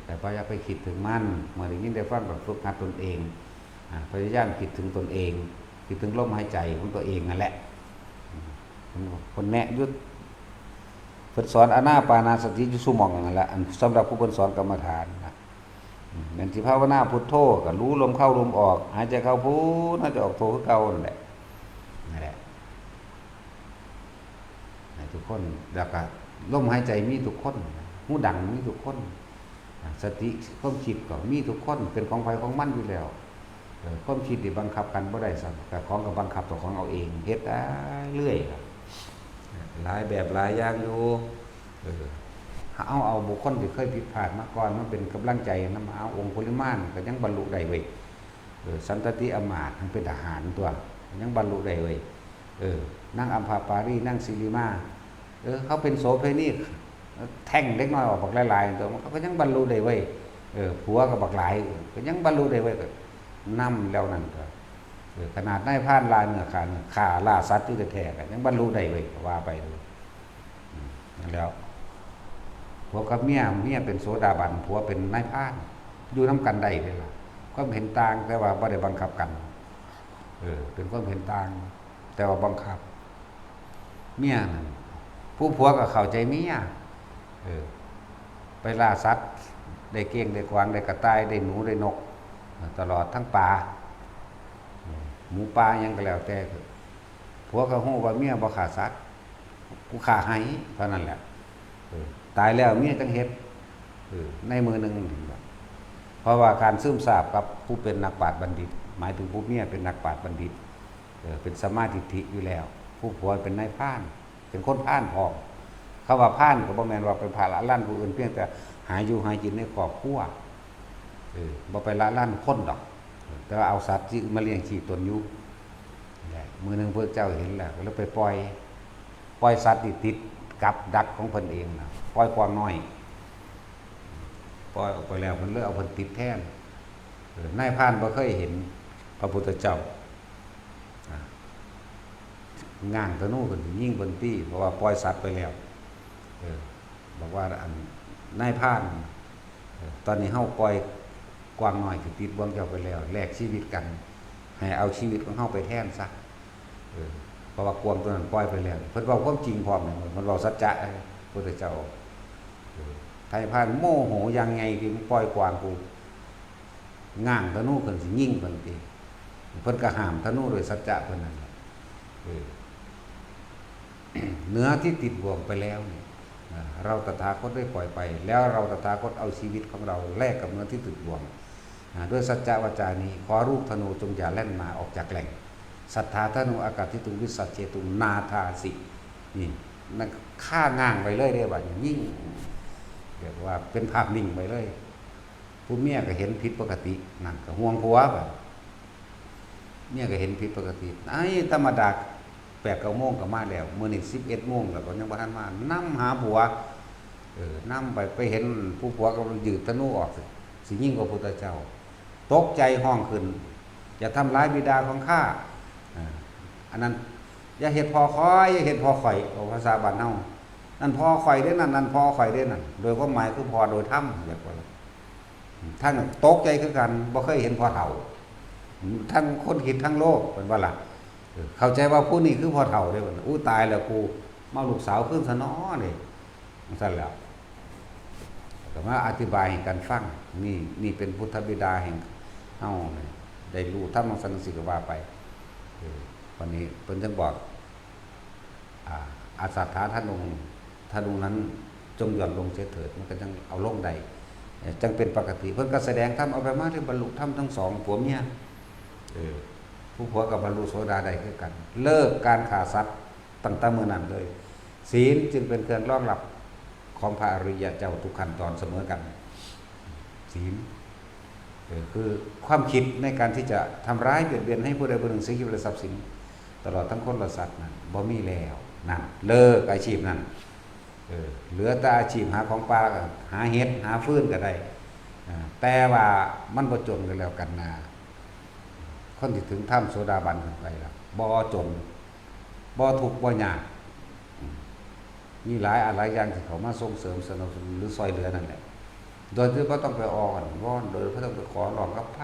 แต่บ่อย่าไปคิดถึงมัน เมื่อได้ยินได้ฟังก็ฝึกหัดตนเอง อ่า พยายามคิดถึงตนเอง คิดถึงลมหายใจของตัวเองนั่นแหละ อืม เพิ่นแนะอยู่ เพิ่นสอนอานาปานสติอยู่ซุหม่องนั่นแหละ อันสำหรับผู้เพิ่นสอนกรรมฐานนะ อืม แม่นสิภาวนาพุทโธก็รู้ลมเข้าลมออก หายใจเข้าพุท หายใจออกโธคือเก่านั่นแหละ นั่นแหละ ให้ทุกคน แล้วก็ลมหายใจมีทุกคน หูดังมีทุกคน อ่า สติความคิดก็มีทุกคน เป็นของไผของมันอยู่แล้ว เออ ความคิดนี่บังคับกันบ่ได้ซ้ำ แต่ของก็บังคับเจ้าของเอาเอง เฮ็ดได้เรื่อยล่ะ หลายแบบหลายอย่างอยู่ เออ เอา เอาบุคคลที่เคยผิดพลาดมาก่อนมาเป็นกำลังใจนำ เอา องคุลิมานก็ยังบรรลุได้เว้ย เออ สันตติอมาตย์ทั้งเป็นทหารตั๊ว ยังบรรลุได้เว้ย เออ นางอัมพาปารี นางสิริมา เออ เขาเป็นโสเภณี แทงเด็กน้อยออกบักหลายๆตั๊ว มันเขาก็ยังบรรลุได้เว้ย เออ ผัวก็บักหลาย เออ ก็ยังบรรลุได้เว้ย ก็นำแล้วนั่นตั๊ว เออ ขนาดนายพรานล่าเนื้อฆ่าเนื้อ ฆ่าล่าสัตว์อยู่แท้ๆ ก็ยังบรรลุได้เว้ย ก็ว่าไป อืม นั่นแล้ว ผัวกับเมีย เมียเป็นโสดาบัน ผัวเป็นนายพราน อยู่นำกันได้เด้ล่ะ ความเห็นต่าง แต่ว่าบ่ได้บังคับกัน เออ เป็นความเห็นต่าง แต่ว่าบังคับ เมียนั่น ผู้ผัวก็เข้าใจเมีย เออ ไปล่าสัตว์ ได้เก้งได้กวางได้กระต่ายได้หนูได้นก ตลอดทั้งปลา หมูป่าหยังก็แล้วแต่ ผัวก็ฮู้ว่าเมียบ่ฆ่าสัตว์ กูฆ่าไห้เท่านั้นแหละ เออ ตายแล้วเมียจั่งเฮ็ด เออ ในมื้อหนึ่ง เพราะว่าการซึมซาบกับผู้เป็นนักปราชญ์บัณฑิต หมายถึงผู้เมียเป็นนักปราชญ์บัณฑิต เออ เป็นสัมมาทิฏฐิอยู่แล้ว ผู้ผัวเป็นนายพราน เป็นคนพรานพร้อม คำว่าพรานก็บ่แม่นว่าไปละลันผู้อื่น เพียงแต่หาอยู่หากินในครอบครัว เออ บ่ไปละลันคนดอก แต่ว่าเอาสัตว์ที่มาเลี้ยงชีพตนอยู่ นี่แหละ มื้อหนึ่งพระเจ้าเห็นแล้ว ก็เลยไปปล่อย ปล่อยสัตว์ที่ติดกับดักของเพิ่นเองนะ ปล่อยกวางน้อย ปล่อยออกไปแล้ว เพิ่นเลยเอาเพิ่นติดแทน เออ นายพรานบ่เคยเห็นพระพุทธเจ้า อ่า ง้างธนูขึ้นยิงเพิ่นติ เพราะว่าปล่อยสัตว์ไปแล้ว เออ บอกว่า อัน นายพราน เออ ตอนนี้เฮาปล่อยกวางน้อยที่ติดบ่วงเจ้าไปแล้ว แลกชีวิตกัน ให้เอาชีวิตของเฮาไปแทนซะ เออ เพราะว่ากวางตัวนั้นปล่อยไปแล้ว เพิ่นเว้าความจริงพร้อมเนี่ย เพิ่นเว้าสัจจะ เออ พุทธเจ้า เออ นายพรานโมโหอย่างไงที่มึงปล่อยกวางกู ง้างธนูขึ้นสิยิงเพิ่นติ เพิ่นก็ห้ามธนูด้วยสัจจะเพิ่นนั่นแหละ เออ เนื้อที่ติดบ่วงไปแล้วเนี่ย อ่า เราตถาคตได้ปล่อยไป แล้วเราตถาคตเอาชีวิตของเราแลกกับเนื้อที่ติดบ่วง อ่า ด้วยสัจจะวาจานี้ ขอลูกธนูจงอย่าแล่นมาออกจากแหล่ง สัตถาธนูอากาศที่ตุงวิสัชเชตุงนาทาสิ นี่ นั่นฆ่าง้างไปเลยเด้ บัดนี้ยิง เรียกว่าเป็นภาพนิ่งไปเลย ผู้เมียก็เห็นผิดปกติ นั่นก็ห่วงผัวบัด เมียก็เห็นผิดปกติ ไอ้ธรรมดา แปดเก้าโมงก็มาแล้ว มื้อนี้สิบเอ็ดโมงแล้วก็ยังบ่ทันมา นำหาผัว เออ นำไป ไปเห็นผู้ผัวก็ยืดธนูออก สิยิงพระพุทธเจ้า ตกใจฮ้องขึ้น อย่าทำร้ายบิดาของข้า อ่า อันนั้น อย่าเฮ็ดพ่อข้อย อย่าเฮ็ดพ่อข้อย เอาภาษาบ้านเฮา นั่นพ่อข้อยเด้นั่น นั่นพ่อข้อยเด้นั่น โดยความหมายคือพ่อโดยธรรม เรียกว่า ทั้งตกใจคือกัน บ่เคยเห็นพ่อเฒ่า ทั้งคนคิดทั้งโลก เป็นว่าล่ะ เออ เข้าใจว่าผู้นี้คือพ่อเฒ่าเด้ อู้ ตายแล้วกู มาลูกสาวคืนซะน้อนี่ จั่งซั่นแหล้ว ก็มาอธิบายให้กันฟัง นี่ นี่เป็นพุทธบิดาแห่งเฮานี่ ได้รู้ธรรมจั่งซั่นจั่งซี้ก็ว่าไป เออ วันนี้เพิ่นจั่งบอก อ่า อาสัตถาธนู ธนูนั้นจงหย่อนลงเสียเถิด มันก็จั่งเอาลงได้ เอ่อ จั่งเป็นปกติ เพิ่นก็แสดงธรรม เอาไปมาได้บรรลุธรรมทั้งสองผัวเมีย เออ ผู้ผัวก็บรรลุโสดาได้คือกัน เลิกการฆ่าสัตว์ตั้งแต่มื้อนั้นเลย ศีลจึงเป็นเครื่องรองรับของพระอริยเจ้าทุกขั้นตอนเสมอกัน ศีล เออ คือความคิดในการที่จะทำร้ายเบียดเบียนให้ผู้ใดผู้หนึ่งเสียชีวิตและทรัพย์สิน ตลอดทั้งคนและสัตว์นั่นบ่มีแล้ว นั่น เลิกอาชีพนั่น เออ เหลือแต่อาชีพหาของป่าก็หาเห็ดหาฟืนก็ได้ อ่า แต่ว่ามันบ่จนกันแล้วกันนา คนที่ถึงธรรมโสดาบันขึ้นไปแล้ว บ่จน บ่ทุกข์บ่ยาก อืม มีหลายอะหลายอย่างที่เข้ามาส่งเสริมสนับสนุนหรือซ่อยเหลือนั่นแหละ โดยที่บ่ต้องไปอ้อนวอน โดยบ่ต้องไปขอร้องกับไผ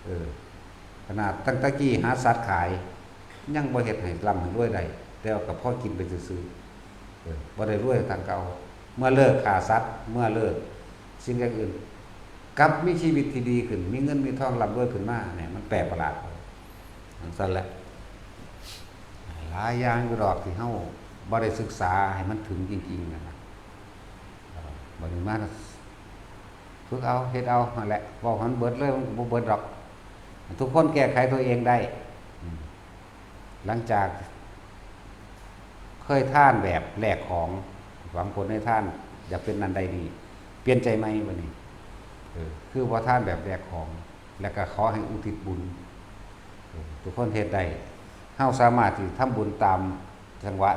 เออ ขนาดตั้งแต่กี้หาสัตว์ขาย ยังบ่เฮ็ดให้ร่ำให้รวยได้ แต่ว่าก็พอกินไปซื่อๆ เออ บ่ได้รวยทางเก่า เมื่อเลิกฆ่าสัตว์ เมื่อเลิกสิ่งอย่างอื่น กลับมีชีวิตที่ดีขึ้น มีเงินมีทองร่ำรวยขึ้นมาเนี่ย มันแปลกประหลาด จั่งซั่นแหละ หลายอย่างอยู่ดอกที่เฮาบ่ได้ศึกษาให้มันถึงจริงๆ นั่นน่ะ เออ บัดนี้มาฝึกเอา เฮ็ดเอานั่นแหละ เว้าให้มันเบิดเลย มันก็บ่เบิดดอก ทุกคนแก้ไขตัวเองได้ อืม หลังจากเคยทานแบบแลกของ หวังผลให้ทาน อยากเป็นนั่นได้นี่ เปลี่ยนใจใหม่บัดนี้ เออ คือบ่ทานแบบแลกของ แล้วก็ขอให้อุทิศบุญ เออ ทุกคนเฮ็ดได้ เฮาสามารถที่ทำบุญตามจังหวะ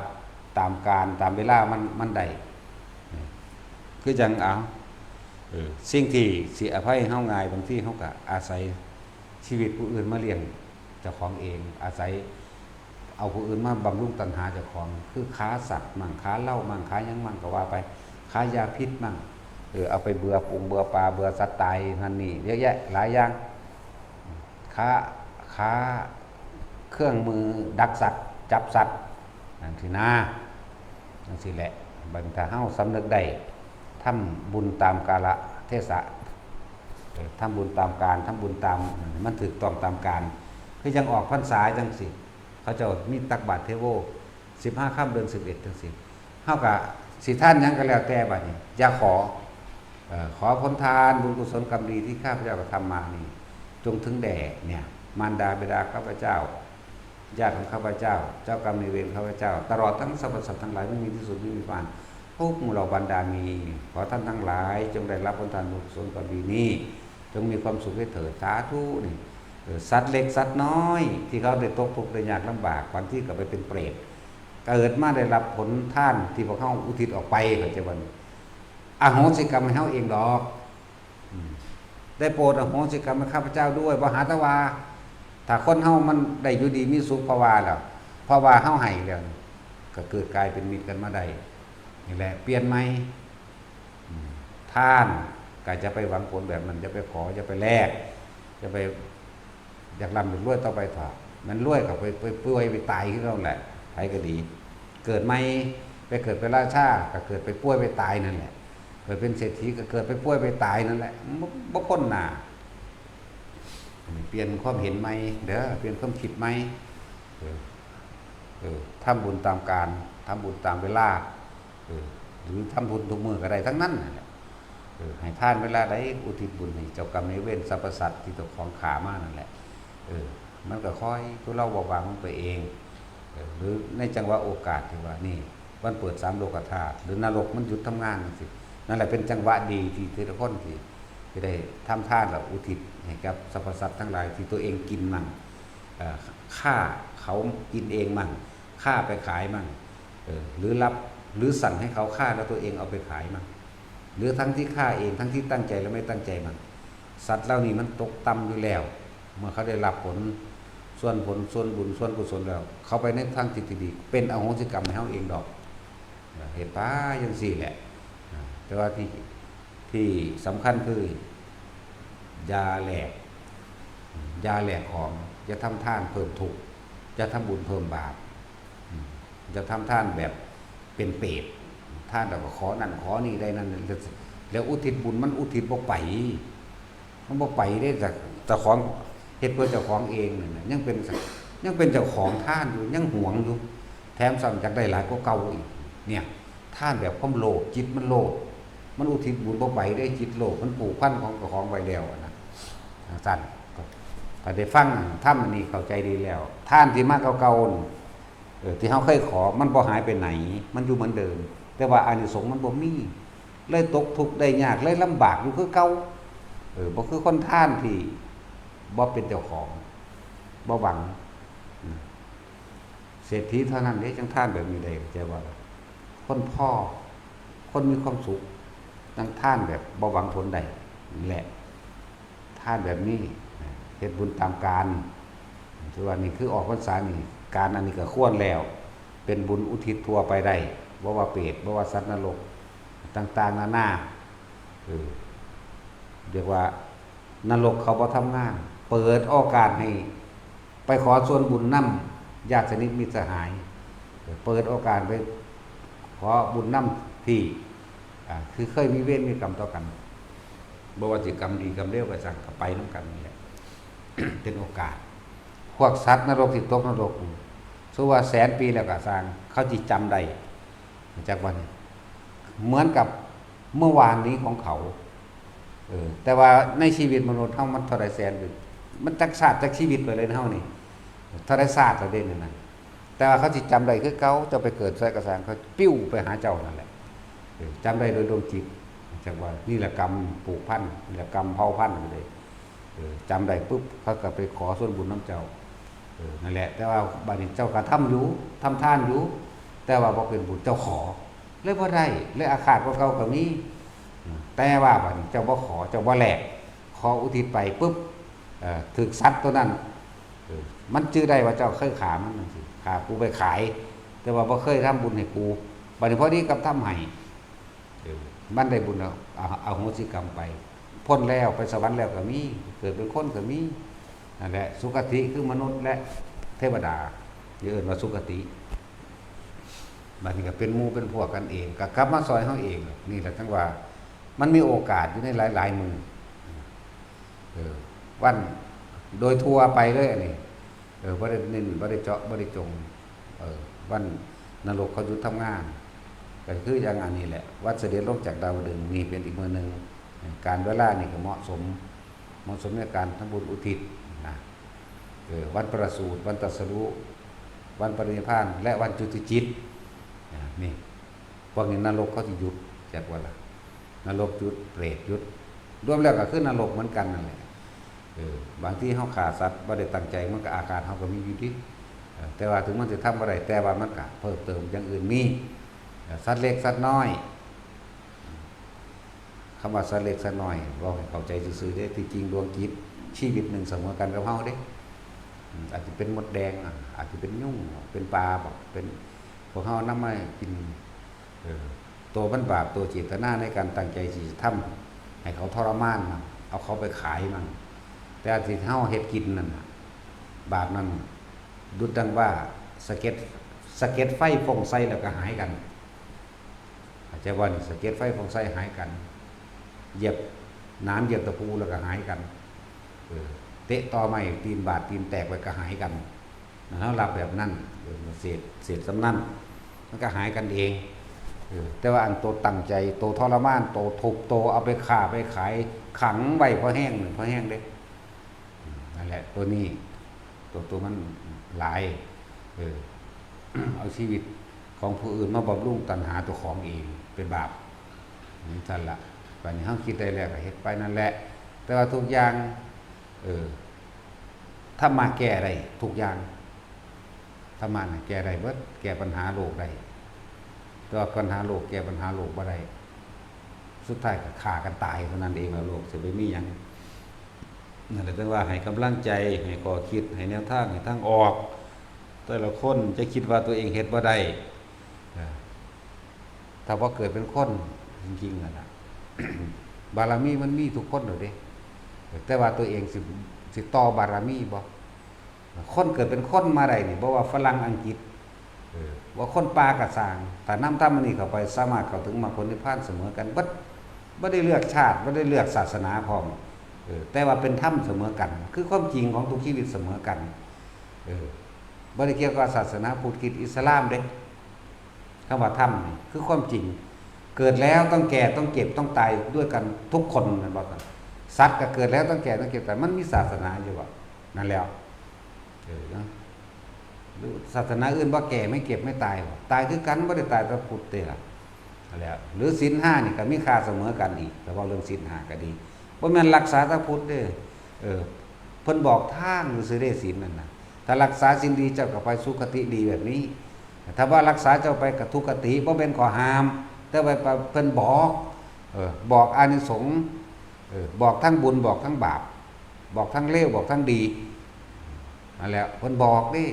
ตามกาล ตามเวลามัน มันได้ เออ คือจั่ง เอา เออ สิ่งที่สิอภัยเฮาง่าย บางทีเฮาก็อาศัยชีวิตผู้อื่นมาเลี้ยงเจ้าของเอง อาศัยเอาผู้อื่นมาบำรุงตัณหาเจ้าของ คือฆ่าสัตว์มั่ง ฆ่าเหล้ามั่ง ฆ่าหยังมั่งก็ว่าไป ฆ่ายาพิษมั่ง เออ เอาไปเบื่อฝูง เบื่อปลา เบื่อสัตว์ตายนั่นนี่ เยอะแยะหลายอย่าง ฆ่า ฆ่าเครื่องมือดักสัตว์ จับสัตว์ นั่นสินะ จั่งซี้แหละ บัดนี้ถ้าเฮาสำนึกได้ ทำบุญตามกาลเทศะ เอ่อ ทำบุญตามกาล ทำบุญตาม มันถูกต้องตามกาล คือจั่งออกพรรษาจั่งซี้ เขาเจ้ามีตักบาตรเทโว สิบห้าค่ำเดือนสิบเอ็ดจั่งซี้ เฮาก็สิทานหยังก็แล้วแต่บัดนี้ อย่าขอ เอ่อ ขอผลทานบุญกุศลกรรมดีที่ข้าพเจ้ากระทำมานี้ จงถึงแด่เนี่ย มารดาบิดาข้าพเจ้า ญาติของข้าพเจ้า เจ้ากรรมนายเวรข้าพเจ้า ตลอดทั้งสรรพสัตว์ทั้งหลายไม่มีที่สุดไม่มีประมาณ ทุกหมู่เหล่าบรรดามี ขอท่านทั้งหลายจงได้รับผลทานบุญกุศลความดีนี้ จงมีความสุขด้วยเถิด สาธุนี่ เออ สัตว์เล็กสัตว์น้อย ที่เขาได้ตกทุกข์ได้ยากลำบาก บางทีก็ไปเป็นเปรต เกิดมาได้รับผลทานที่พวกเขาอุทิศออกไป เข้าใจบ่ อโหสิกรรมให้เขาเองดอก อืม ได้โปรดอโหสิกรรมให้ข้าพเจ้าด้วย บ่หาแต่ว่า ถ้าคนเฮามันได้อยู่ดีมีสุข เพราะว่าแล้ว เพราะว่าเฮาให้แล้ว ก็เกิดกลายเป็นมิตรกันมาได้ นี่แหละ เปลี่ยนใหม่ อืม ทานก็จะไปหวังผลแบบนั้น จะไปขอ จะไปแลก จะไป อยากร่ำอยากรวยต่อไปเถาะ มันรวยก็ไป ไปป่วยไปตายคือเก่าแหละ ไผก็ดี เกิดใหม่ ไปเกิดเป็นราชา ก็เกิดไปป่วยไปตายนั่นแหละ เกิดเป็นเศรษฐีก็เกิดไปป่วยไปตายนั่นแหละ บ่ บ่พ้นหน้า เปลี่ยนความเห็นใหม่เด้อ เปลี่ยนความคิดใหม่ เออ เออ ทำบุญตามกาล ทำบุญตามเวลา เออ หรือทำบุญทุกมื้อก็ได้ทั้งนั้นนั่นแหละ เออ ให้ทานเวลาใด อุทิศบุญให้เจ้ากรรมนายเวรสรรพสัตว์ที่เจ้าของฆ่ามานั่นแหละ เออ มันก็ค่อยทุเลาเบาบางลงไปเอง เออ หรือในจังหวะโอกาสที่ว่านี่ วันเปิดสามโลกธาตุ หรือนรกมันหยุดทำงานจั่งซี้ นั่นแหละเป็นจังหวะดีที่แต่ละคนที่ ที่ได้ทำทานและอุทิศให้กับสรรพสัตว์ทั้งหลายที่ตัวเองกินมั่ง เอ่อ ฆ่าเขากินเองมั่ง ฆ่าไปขายมั่ง เออ หรือรับ หรือสั่งให้เขาฆ่าแล้วตัวเองเอาไปขายมั่ง หรือทั้งที่ฆ่าเอง ทั้งที่ตั้งใจและไม่ตั้งใจมั่ง สัตว์เหล่านี้มันตกต่ำอยู่แล้ว เมื่อเขาได้รับผล ส่วนผล ส่วนบุญ ส่วนกุศลแล้ว เขาไปในทางที่ดี เป็นอโหสิกรรมให้เขาเองดอก เฮ็ดไปจั่งซี้แหละ แต่ว่าที่ ที่สำคัญคือ อย่าแลก อย่าแลกของ อย่าทำทานเพิ่มทุกข์ อย่าทำบุญเพิ่มบาป อย่าทำทานแบบเป็นเปรต ทานแล้วก็ขอนั่นขอนี่ได้นั่น แล้วอุทิศบุญมันอุทิศบ่ไป มันบ่ไปเด้ แต่เจ้าของเฮ็ดเพื่อเจ้าของเองนั่นน่ะ ยังเป็น ยังเป็นเจ้าของทานอยู่ ยังหวงอยู่ แถมซ้ำอยากได้หลายกว่าเก่าอีก เนี่ย ทานแบบความโลภ จิตมันโลภ มันอุทิศบุญบ่ไปเด้ จิตโลภ มันผูกพันของเจ้าของไว้แล้วอะนะ จั่งซั้น ก็ ก็ได้ฟังธรรมอันนี้เข้าใจดีแล้ว ทานที่มาเก่าๆ เออ ที่เฮาเคยขอ มันบ่หายไปไหน มันอยู่เหมือนเดิม แต่ว่าอานิสงส์มันบ่มี เลยตกทุกข์ได้ยาก เลยลำบากอยู่คือเก่า เออ บ่คือคนทานที่บ่เป็นเจ้าของ บ่หวัง อืม เศรษฐีเท่านั้นเด้ จั่งทานแบบนี้ได้ เข้าใจบ่ล่ะ คนพอ คนมีความสุข จั่งทานแบบบ่หวังผลได้ นี่แหละ ทานแบบนี้ เฮ็ดบุญตามกาล ถือว่านี่คือออกพรรษานี่ กาลอันนี้ก็ควรแล้ว เป็นบุญอุทิศทั่วไปได้ บ่ว่าเปรต บ่ว่าสัตว์นรก ต่างๆ นานา เออ เรียกว่านรกเขาบ่ทำงาน เปิดโอกาสให้ไปขอส่วนบุญนำญาติสนิทมิตรสหาย เปิดโอกาสไปขอบุญนำที่ อ่า คือเคยมีเวรมีกรรมต่อกัน บ่ว่าสิกรรมดีกรรมเลวก็ซ่าง ก็ไปนำกันนี่แหละ เป็นโอกาส พวกสัตว์นรกที่ตกนรก สมมุติว่าแสนปีแล้วก็ซ่าง เขาสิจำได้ จักวันนี้ เหมือนกับเมื่อวานนี้ของเขา เออ แต่ว่าในชีวิตมนุษย์เฮามันเท่าใดแสนปี มันจักชาติจักชีวิตไปเลยนะเฮานี่ เท่าใดชาติแล้วเด้นั่นน่ะ แต่ว่าเขาสิจำได้คือเก่า เจ้าไปเกิดไสก็ซ่าง เขาปิ้วไปหาเจ้านั่นแหละ เออ จำได้โดยดวงจิต จักว่านี่แหละกรรมผูกพัน นี่แหละกรรมเผ่าพันธุ์เลย เออ จำได้ปุ๊บ เขาก็ไปขอส่วนบุญนำเจ้า เออ นั่นแหละ แต่ว่าบัดนี้เจ้าก็ทำอยู่ ทำทานอยู่ แต่ว่าบ่เป็นบุญ เจ้าขอ เลยบ่ได้ เลยอาฆาตกว่าเก่าก็มี อืม แต่ว่าบัดนี้เจ้าบ่ขอ เจ้าบ่แลก ขออุทิศไปปุ๊บ เอ่อ ถูกสัตว์ตัวนั้น เออ มันจื่อได้ว่าเจ้าเคยฆ่ามันจั่งซี้ ฆ่ากูไปขาย แต่ว่าบ่เคยทำบุญให้กู บัดนี้พอดีกับทำให้ เออ มันได้บุญแล้ว อ- อโหสิกรรมไป พ้นแล้ว ไปสวรรค์แล้วก็มี เกิดเป็นคนก็มี นั่นแหละ สุคติคือมนุษย์และเทวดา เรียกว่าสุคติ บัดนี้ก็เป็นหมู่เป็นพวกกันเอง ก็กลับมาซอยเฮาเอง นี่แหละจั่งว่า มันมีโอกาสอยู่ในหลายๆมื้อ เออ วัน โดยทั่วไปเลยอันนี้ เออ บ่ได้เน้น บ่ได้เจาะ บ่ได้จง เออ วันนรกเขาหยุดทำงาน ก็คืออย่างอันนี้แหละ วันเสด็จลงจากดาวดึงส์ นี่เป็นอีกมื้อหนึ่ง การเวลานี่ก็เหมาะสม เหมาะสมในการทำบุญอุทิศนะ เออ วันประสูติ วันตรัสรู้ วันปรินิพพาน และวันจุติจิต นะ นี่ พวกนี้นรกเขาสิหยุด จักว่าล่ะ นรกหยุด เปรตหยุด รวมแล้วก็คือนรกเหมือนกันนั่นแหละ เออ บางทีเฮาฆ่าสัตว์บ่ได้ตั้งใจ มันก็อาฆาตเฮาก็มีอยู่ติ เออ แต่ว่าถึงมันสิทำบ่ได้ แต่ว่ามันก็เพิ่มเติมอย่างอื่นมี เออ สัตว์เล็กสัตว์น้อย คำว่าสัตว์เล็กสัตว์น้อย เว้าให้เข้าใจซื่อๆเด้ ที่จริงดวงจิต ชีวิตหนึ่งเสมอกันกับเฮาเด้ อืม อาจจะเป็นมดแดง อ่ะ อาจจะเป็นยุง เป็นปลา บอก เป็น พวกเฮานำมากิน เออ ตัวมันบาป ตัวเจตนาในการตั้งใจที่จะทำให้เขาทรมานมัน เอาเขาไปขายมัน แต่ที่เฮาเฮ็ดกินนั่นน่ะ บาปนั่น ดุจดังว่าสะเก็ด สะเก็ดไฟฟงใส่แล้วก็หายกัน เข้าใจบ่นี่ สะเก็ดไฟฟงใส่หายกัน เหยียบหนามเหยียบตะปูแล้วก็หายกัน เออ เตะตอไม้ตีนบาดตีนแตกไปก็หายกัน นั่น เฮารับแบบนั้น เออ เศษ เศษส่ำนั้น มันก็หายกันเอง เออ แต่ว่าอันโตตั้งใจ โตทรมาน โตทุบ โตเอาไปฆ่าไปขาย ขังไว้พอแฮง พอแฮงเด้ อืม นั่นแหละ ตัวนี้ ตัว ตัวมันหลาย เออ เอาชีวิตของผู้อื่นมาบำรุงตัณหาตัวของเอง เป็นบาป นี่ซั่นละ บัดนี้เฮาคิดได้แล้วก็เฮ็ดไปนั่นแหละ แต่ว่าทุกอย่าง เออ ธรรมะแก้ได้ทุกอย่าง ธรรมะน่ะแก้ได้เบิด แก้ปัญหาโลกได้ แต่ว่าปัญหาโลกแก้ปัญหาโลกบ่ได้ สุดท้ายก็ฆ่ากันตายเท่านั้นเองล่ะ โลกสิไปมีหยัง นั่นแหละ แต่ว่าให้กำลังใจ ให้ข้อคิด ให้แนวทาง ให้ทางออก แต่ละคนจะคิดว่าตัวเองเฮ็ดบ่ได้ เออ ถ้าว่าเกิดเป็นคนจริงๆนั่นน่ะ บารมีมันมีทุกคนโลดเด้ แต่ว่าตัวเองสิ สิต่อบารมีบ่ คนเกิดเป็นคนมาได้นี่ บ่ว่าฝรั่งอังกฤษ เออ ว่าคนป่าก็ซ่าง ถ้านำธรรมอันนี้เข้าไป สามารถเข้าถึงมรรคผลนิพพานเสมอกันเบิด บ่ได้เลือกชาติ บ่ได้เลือกศาสนาพร้อม เออ แต่ว่าเป็นธรรมเสมอกัน คือความจริงของทุกชีวิตเสมอกัน เออ บ่ได้เกี่ยวกับศาสนาพุทธ คริสต์ อิสลามเด้ คำว่าธรรมนี่คือความจริง เกิดแล้วต้องแก่ ต้องเจ็บ ต้องตายด้วยกันทุกคน แม่นบ่ครับ สัตว์ก็เกิดแล้วต้องแก่ ต้องเจ็บ ตาย มันมีศาสนาอยู่บ่ นั่นแหละ เออ เนาะ หรือศาสนาอื่นบ่แก่ ไม่เจ็บ ไม่ตายบ่ ตายคือกัน บ่ได้ตายแต่พุทธเด้ล่ะ นั่นแหละ หรือศีลห้านี่ก็มีค่าเสมอกันอีก แต่ว่าเรื่องศีลห้าก็ดี บ่แม่นรักษาแต่พุทธเด้ เออ เพิ่นบอกทางซื่อๆเด้ ศีลนั่นน่ะ ถ้ารักษาศีลดีเจ้าก็ไปสุคติดีแบบนี้ ถ้าว่ารักษาเจ้าไปก็ทุกติ บ่แม่นข้อห้าม แต่ว่าเพิ่นบอก เออ บอกอานิสงส์ เออ บอกทั้งบุญ บอกทั้งบาป บอกทั้งเลว บอกทั้งดี นั่นแหละ เพิ่นบอกเด้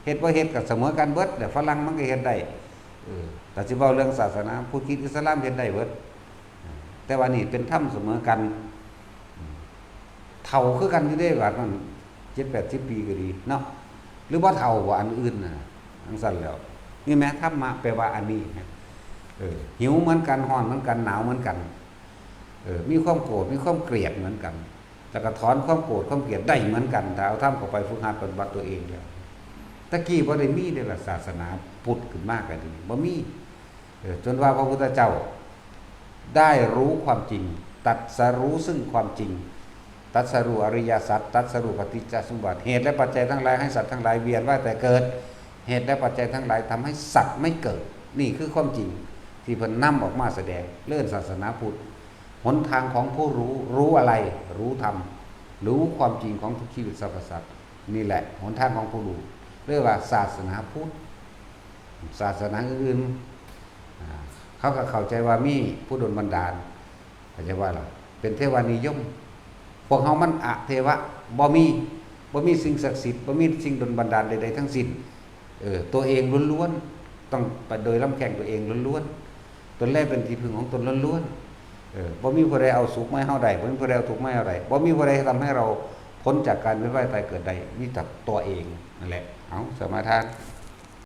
เฮ็ดบ่เฮ็ดก็เสมอกันเบิดแหละ ฝรั่งมันก็เฮ็ดได้ เออ ถ้าสิเว้าเรื่องศาสนา พุทธ คริสต์ อิสลามเฮ็ดได้เบิด แต่ว่านี่เป็นธรรมเสมอกัน เฒ่าคือกันอยู่เด้ บาดนั้น เจ็ดแปดสิบปีก็ดีเนาะ หรือบ่เฒ่าบ่อันอื่นน่ะ จั่งซั้นแหล้ว นี่แหม ธรรมะแปลว่าอันนี้แหม เออ หิวเหมือนกัน ร้อนเหมือนกัน หนาวเหมือนกัน เออ มีความโกรธ มีความเกลียดเหมือนกัน แล้วก็ถอนความโกรธความเกลียดได้เหมือนกัน ถ้าเอาธรรมเข้าไปฝึกหัดปฏิบัติตัวเองแล้ว ตะกี้บ่ได้มีเด้ล่ะ ศาสนาพุทธขึ้นมาก็ดี บ่มี เออ จนว่าพระพุทธเจ้าได้รู้ความจริง ตรัสรู้ซึ่งความจริง ตรัสรู้อริยสัจ ตรัสรู้ปฏิจจสมุปบาท เหตุและปัจจัยทั้งหลายให้สัตว์ทั้งหลายเวียนว่ายแต่เกิด เหตุและปัจจัยทั้งหลายทำให้สัตว์ไม่เกิด นี่คือความจริงที่เพิ่นนำออกมาแสดง เรื่องศาสนาพุทธ หนทางของผู้รู้ รู้อะไร รู้ธรรม รู้ความจริงของทุกชีวิตสรรพสัตว์ นี่แหละ หนทางของผู้รู้ เรียกว่าศาสนาพุทธ ศาสนาอื่นๆ อ่า เขาก็เข้าใจว่ามีผู้ดลบันดาล เข้าใจว่าล่ะ เป็นเทวานิยม พวกเฮามันอเทวะ บ่มี บ่มีสิ่งศักดิ์สิทธิ์ บ่มีสิ่งดลบันดาลใดๆทั้งสิ้น เออ ตัวเองล้วนๆ ต้องไปโดยลำแข้งตัวเองล้วนๆ ตนแลเป็นที่พึ่งของตนล้วนๆ เออ บ่มีผู้ใดเอาสุขมาให้เฮาได้ บ่มีผู้ใดเอาทุกข์มาให้เฮาได้ บ่มีผู้ใดทำให้เราพ้นจากการเวียนว่ายตายเกิดได้ มีแต่ตัวเองนั่นแหละ เอา สมาทาน